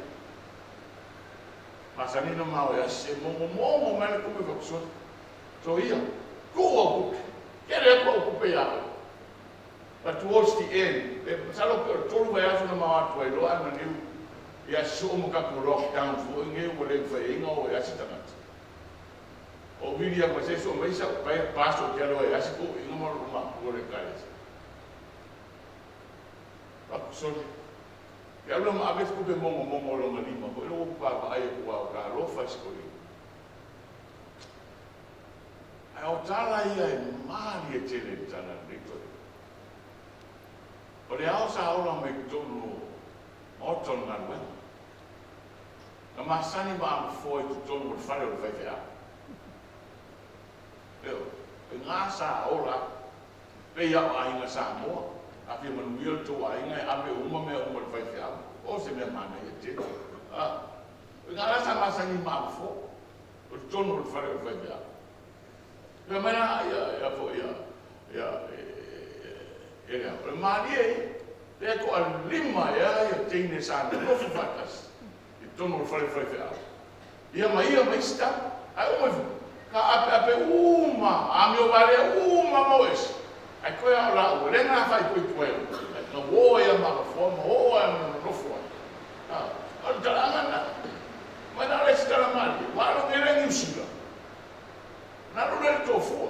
masani ona ma o e asi e mogomogo mai le kupe fakusoli. Soia, tuu au kupe, kele atu au kupe ia oe. But towards the end, e masalo pe o le 3 vaiaso na ma o atu ai loa ae maliu i asi soo ma tatou lockdown foi nei ua le mafai ai ona o e asi tagata. O William ma se soo mai sau paso ou te alu ai e asi toeaiina ma lou matua o le ekalesia. Fatu sole. Ke alu la ma ave se tupe mogomogo o lona lima foi lea ua ou vaavaai atu a o talofa i si toeaina. Ae o tala ia e malie tele i le tala a lenei toeaina. O le ao sa ola mai totonu o maota o le galuega. Na masani ma amofoa i totonu o le fale o le faifeau. Ioe, o i na sa ola ai. Pei lava o aiga Samoa, a fia manuia le tou aiga e ave uma mea uma i le faifeau. O se mea manaia tele. A, o i na la sa masani ma amofoa, o totonu o le fale o le faifeau. Fai mai la ia, ia foi ia, ia, e, e, o le malie ia, lea toalima ea ia teine sa nonofo faatasi i totonu o le fale faifeau. Ia ma ia ma isi tama. Ae uma ifo, ka apeape uma, amio valea uma ma o ese. Ae toe a o laua, lea na faaipoipo ai au, na uo ai a ma nofoa ma oo ai ma nonofo ai. A, o le talaaga lena. Mai la o le isi tala malie, ua alo nei la i Niu Sila. Na alu lea i le Tofua.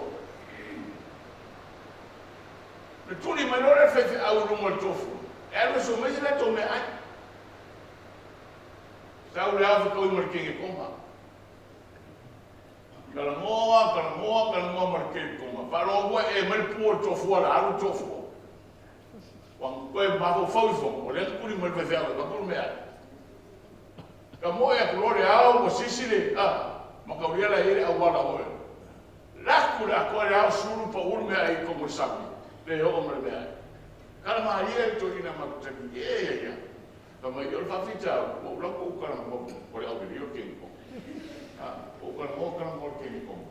Na tuli mai loa le faifeau i luga o le Tofua, e alu e sue mai se latou meaai. Sau le ao fetaui ma le kenge koma. Talanoa, talanoa, talanoa ma le kenge koma. Faalogo ua ee mai le pu o le Tofua o le a alu le Tofua. Ua toe mafaufau ifo, o lea na tuli mai le faifeau e avatu le meaai. Ka moe atu loa le ao ua sisi le, a, mataulia la e i ai le auala foi. Laku le atoa le ao sulu pau le meaai i totonu o le sami, le oo ma le meaai. Tala malie le toeaina ma tali, e ia ia. Fai mai, o le faafitauli, ua ou lau ou talanoa o le aulelei o le Keni Koma. A, ua ou talanoa talanoa o le Keni Koma,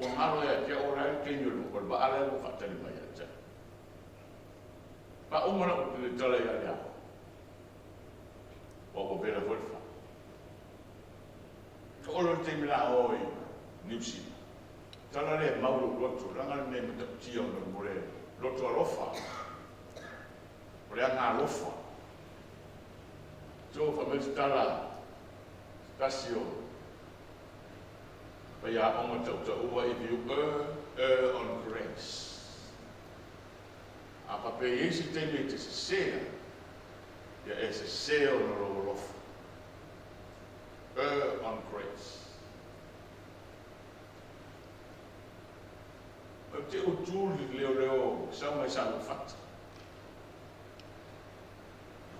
ua galo ia te au o le a le taimi o le vaa lea ua faatali mai ia te au. Faauma lau tala ia Leao. Ua ua vela foi le fale. Oo loa le taimi la o i Niu Sila. Tala lea e mau i lou loto, leaga le mea e matautia ona mo le loto alofa. O le aga alofa. So fai mai se tala se tasi o faiaoga tautaua, if you err, err on grace. A faapea e i ai se taimi e te sese ai, ia e sese ona lou alofa. Err on grace. Ou te utu le leoleo sau mai Saluafata.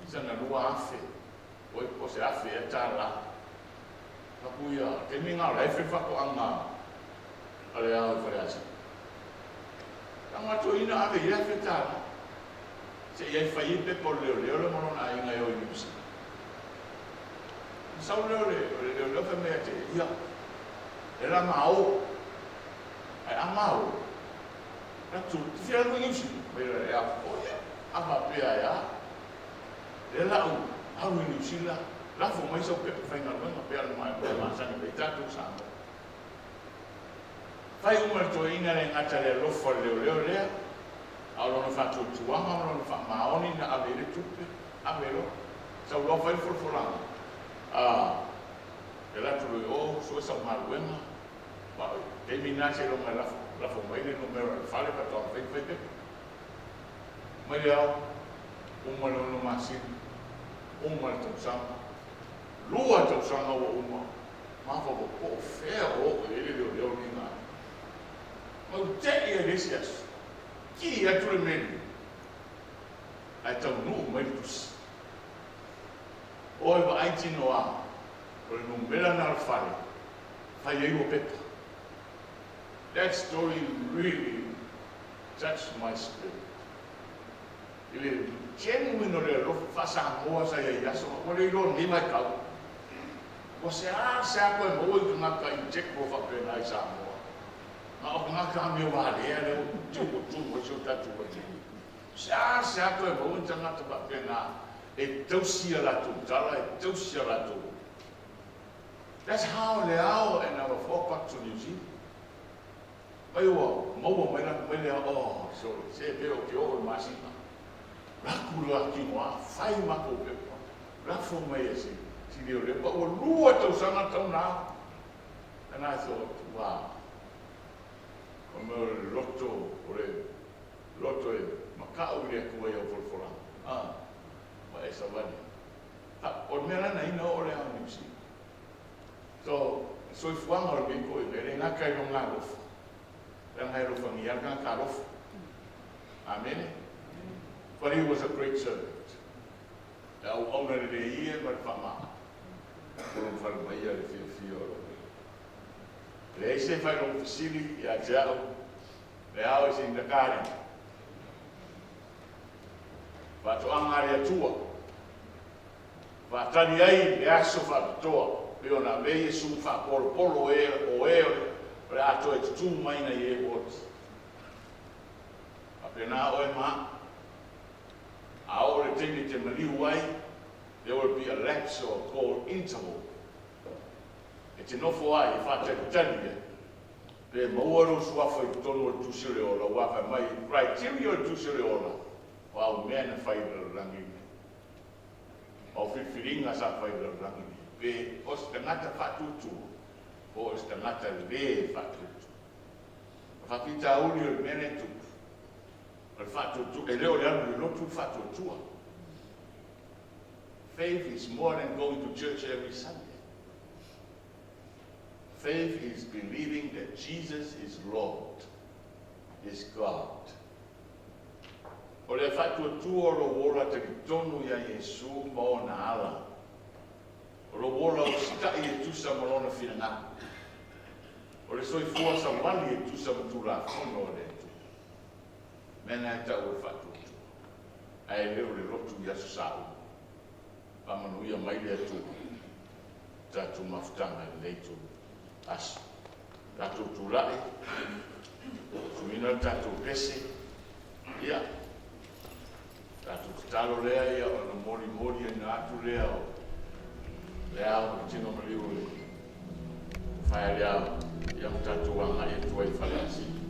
I sana 2000, oi po o se afe ea tālā. Paku ia, taimi ngā o la e whai whakoanga a le ao i Faleasiu. Ka ngā toeina ave i le afe tālā. Se i ai whai i pepa o le leoleo le ma lona aiga e o i Niu Sila. Na sau lea o le leoleo fai mai ia te ia, e la ma o. Ae a ma o, la tu, te fia alu i Niu Sila. Mai la e a, o ia, a faapea e a. Lea la au alu i Niu Sila, lafo mai sau pepa faigaluega pea le mea masani mai ai tatou Samoa. Fai uma le toeaina le gata le alofa o le leoleo lea, a o lona faatuatuaga ma lona faamaoni na ave ai le tupe, ave loa. Sau loa fai le folafolaga, a, e alu atu loa i o, sue sau galuega, ma o le taimi lena seiloga e lafo, lafo mai le numera o le fale faatoa mafai ona fai pepa. Mai le ao, uma le 6 masina, uma le tausaga, 2 tausaga ua uma, mafaufau po o fea o oo i ai le leoleo lenei galuega. Ma ou te'i ai i le isi aso, kī atu le menu, ae taunuu mai le tusi. Oi vaai tino a, o le numera lena o le fale, fai ai ua pepa. That story really touched my spirit. I le genuine o le alofa faa-Samoa sa i ai i aso ua le iloa lenei vaitau. Ua seasea toe maua i tagata integral faapena i Samoa. A o tagata amio valea lea ua tuu ua tumu ai si o tatou atunuu. Seasea toe maua ni tagata faapena e tausi a latou tala, e tausi a latou upu. That's how Leao and our folk got to New Zealand. Mai ua maua mai latou mai lea, oh, sorry, se pei ou te oo i le masina. Laku le la tino a, fai matou pepa, lafo mai e si, si leoleo, but ua lua tausaga tatau ona ao. And I thought, wow, o mea o le loto, o le loto e makaʻu i le Atua i au folafolaga, ah, ma e savali. Ha, o le mea la na ina oo le ao i Niu Sila. So, le soifuaga o lenei toeaina, e le gata i lona alofa, leaga e alofagia lava le tagata alofa. Amene? But he was a great servant. E auauna lelei ia ma le faama'a. Ua lomafale mai ia le fiafia o lou leo. E leai se faailoga fesili ia te a'u, le ao is in the garden. Faatoaga a le Atua. Faatali ai le aso faapitoa, pei ona ave Iesu faapolopolo e o e o le a toe tutū mai nai e ua oti. Faapena oe ma a'u. A oo le taimi e te maliu ai, there will be a lapse or a call interval e te nofo ai, e faatalitali ai, pe maua lou suafa i totonu o le Tusi o le Ola, ua fai mai, criteria o le Tusi o le Ola, o au mea na fai i le lalolagi nei. O au filifiliga sa fai i le lalolagi nei, pe o se tagata faatuatua, po o se tagata lē faatuatua. O le faafitauli o le mea lea e tupu, o le faatuatua, e le o le alu i le lotu le faatuatua. Faith is more than going to church every Sunday. Faith is believing that Jesus is Lord, is God. O le faatuatua o lou ola talitonu iā Iesu ma ona ala. O lou ola usitaʻi e tusa ma lona finagalo. O le soifua savali e tusa ma Tulafono a le Atua. Mea na e tau o le faatuatua. Ae le o le lotu i Aso Sa uma. Faamanuia mai le Atua i tatou mafutaga i lenei itu aso. Tatou tulai, tuuina le tatou pese, ia, tatou tatalo lea ia ona molimoliina atu lea o le ao le tino maliu o le fae le ao, ia ma tatou agai atu ai i Faleasivi.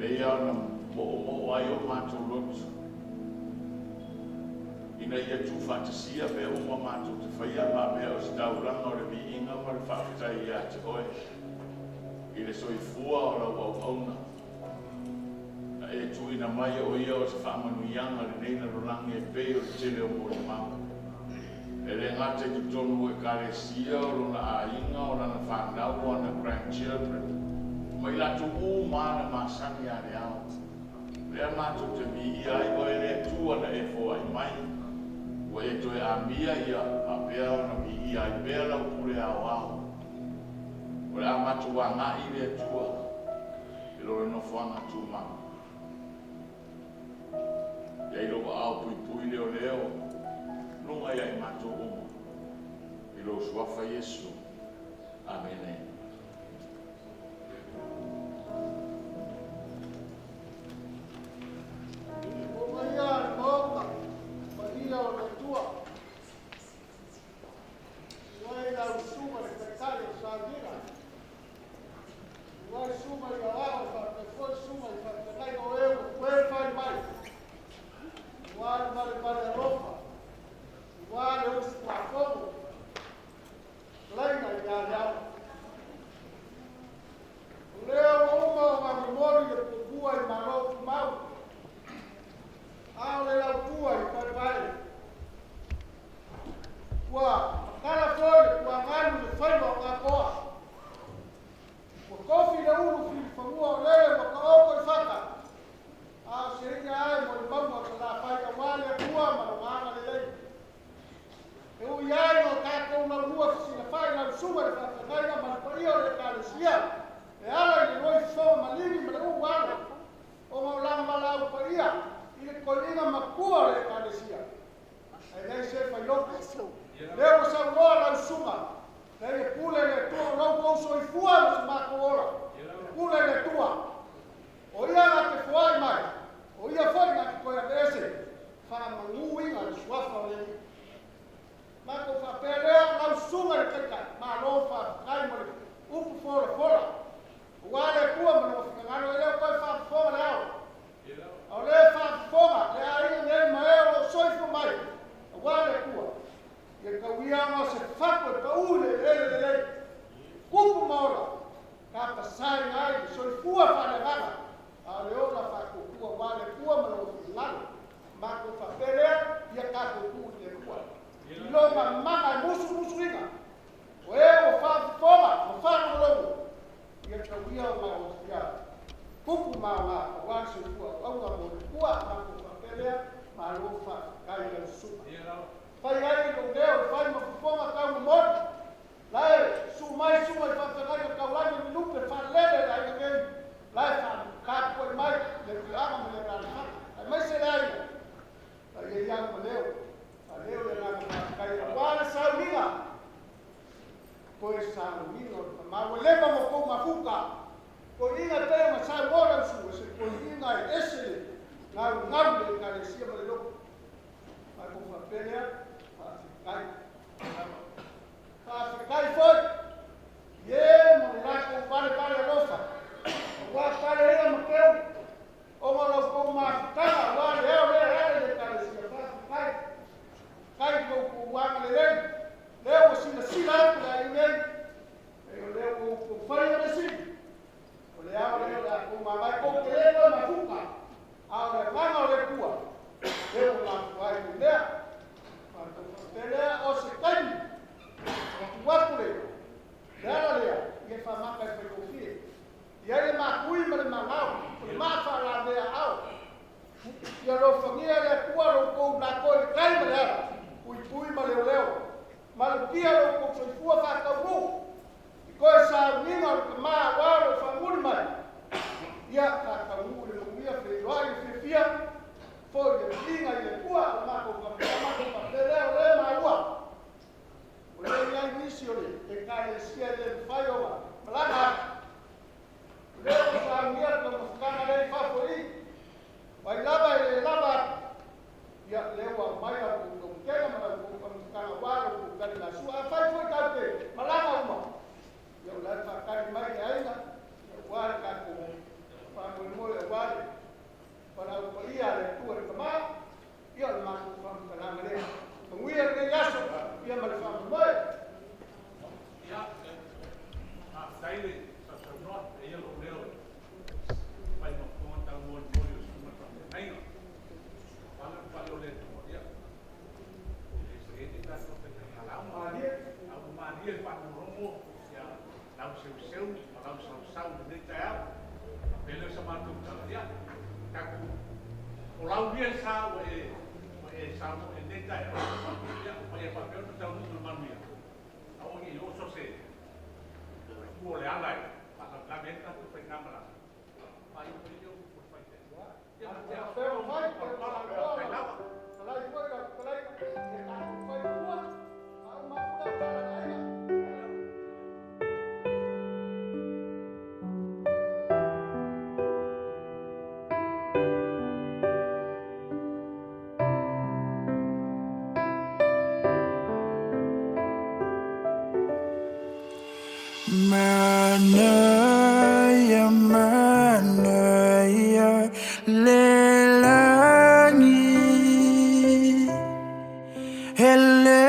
Pei lava ona moomoo ai o matou loto, ina ia tuufaatasia mea uma matou te faia ma avea o se taulaga o le viiga ma le faafetai ia te Oe i le soifua o Lau auauna. Na e tuuina mai o ia o se faamanuiaga lenei lalolagi e pei o le tele o molimau. E le gata i totonu o Ekalesia, o lona aiga, o lana fanau, o ana grandchildren, ma i latou uma na masani ia le ao. Lea matou te viia ai oe le Atua na e foai mai, ua e toe amia ia faapea ona viia ai pea lau pule aoao. O le a matou agai i le Atua i lona nofoaga tumau. I ai lou aao puipui leoleo luga ia i matou uma. I lou Suafa Iesu. Amene. O paia o le Maota, paia o le Atua. Ua i lau susuga le Taitai o Sauniga. Ua i susuga i aoao faapea foi susuga i faafeagaiga o e ua toe fai mai. Ua le valevale alofa, ua le usugafono, laina ia Leao. O lea ua uma ona momoli le puapua i Malo tumau, a o le lautua i paepae. Ua matala foi le tuaganu i le faiva o Gakoa. Ua tofi le ulu filifanua o le ua taoto i fata, a o se i'a ae mo le mauga o Salafai aua le Atua ma lona agalelei. E ui ai ina o tatou laulua fesilafai lau susuga i le faafeagaiga ma le paia o le Ekalesia e ala i le loi fofoga maligi ma le uu alo ona o lana valaau paia i le toeaina matua o le Ekalesia, ae leai se failoto. Lea ua saunoa lau susuga, leai e pule le Atua o lou tou soifua ma so matou ola, e pule le Atua. O ia na te foai mai, o ia foi na te toe aveese, faamanuiga le suafa o le Alii. Matou faapea lea, lau susuga i le Taitai, malo faafetai mo le upu folafola. Aua le Atua ma lona finagalo, e le o toe faafofoga le ao. A o lea e faafofoga le aiga nei ma e o lo o soifua mai, aua le Atua. Ia tauia ona o se fatu e pau i le eleele lelei, tupu ma ola, tapasaina ai le soifua faaleagaga, a o le ola faatuatua aua le Atua ma lona finagalo. Matou faapea lea, ia tatou tuu i le Atua i lona mana e musumusuina o e ua faafofoga ma faalogologo, ia tauia ona o ia tupu ma ola aua le soifua auauna mo le Atua. Matou faapea lea, malo faafetai i lau susuga. Fai ai lou leo e fai ma fofoga taumomoli. La e susu mai susuga i faafeagaiga taulagi o Milupe faalele le aiga nei, la e faatapuai mai le afioaga ma le alaalafaga, aemaise le aiga. La i ai au ma leo, faaleo le agaga faafetai aua le sauniga, toe sauniga o le tama ua leva ma outou mafuta. Toeaiina e pei ona saunoa lau susuga, se toeaiina e ese le gaugau i le Ekalesia ma le lotu. Matou faapea lea, faafetai. Faafetai foi i e ma le latou valevale alofa, aua paleina ma teu, ona o la outou mafutaga, aua le ao lea e ala i le Ekalesia. Faafetai. Faafetai i lo outou agalelei, lea ua silasila atu le aiga nei, e o lea ua outou faia le sili. O le ao lea o le a tou mamae, tou te le toe mafuta, a o le agaga o le Atua, lea ua mafua ai nei mea. Matou faapea lea, o se taimi, ona tuu atu le le ala lea, ia faamata e faigofie. I ai le matui ma le magao, o le maa faalavea ao. Ia alofagia e le Atua lo outou lako i le tai ma le ala, puipui ma leoleo, malutia lo outou soifua faataunuu, I toe sauniga o le tama aua o lo o faamuli mai, ia faataunuu i le manuia, feiloai le fiafia, foi le viiga i le Atua, o matou faapea, matou faapea lea, o lea maua. O lea i ai nisi o le Ekalesia e le mafai ona malaga atu. O lea ua saunia le taumafataga lea i fafo i i. O ai lava e le lava atu, ia, lea ua aumai la outou taumutega ma la outou taumafataga aua la outou taligasua. Afai foi tatou te malaga uma, ia o la e faatali mai le aiga, aua le tatou faamoemoe, aua seuseu ma lau sausau i lenei taeao. Faapea lea o sa matou tala, ia, tatou folau ia le sa ua e, ua e saunoa i lenei taeao, ia, ma ia faapea ona taunuu ma le manuia. Aua ne i oso se tua o le ala e faalavelave ai le tatou faigamalaga. Faaiu mai lea o upu a le faitalia. Ia, faafetai lava. Manaia, manaia le lagi E le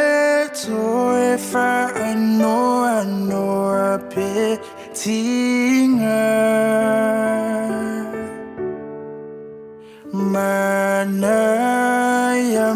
toe whaanoanoa pe tinga Manaia,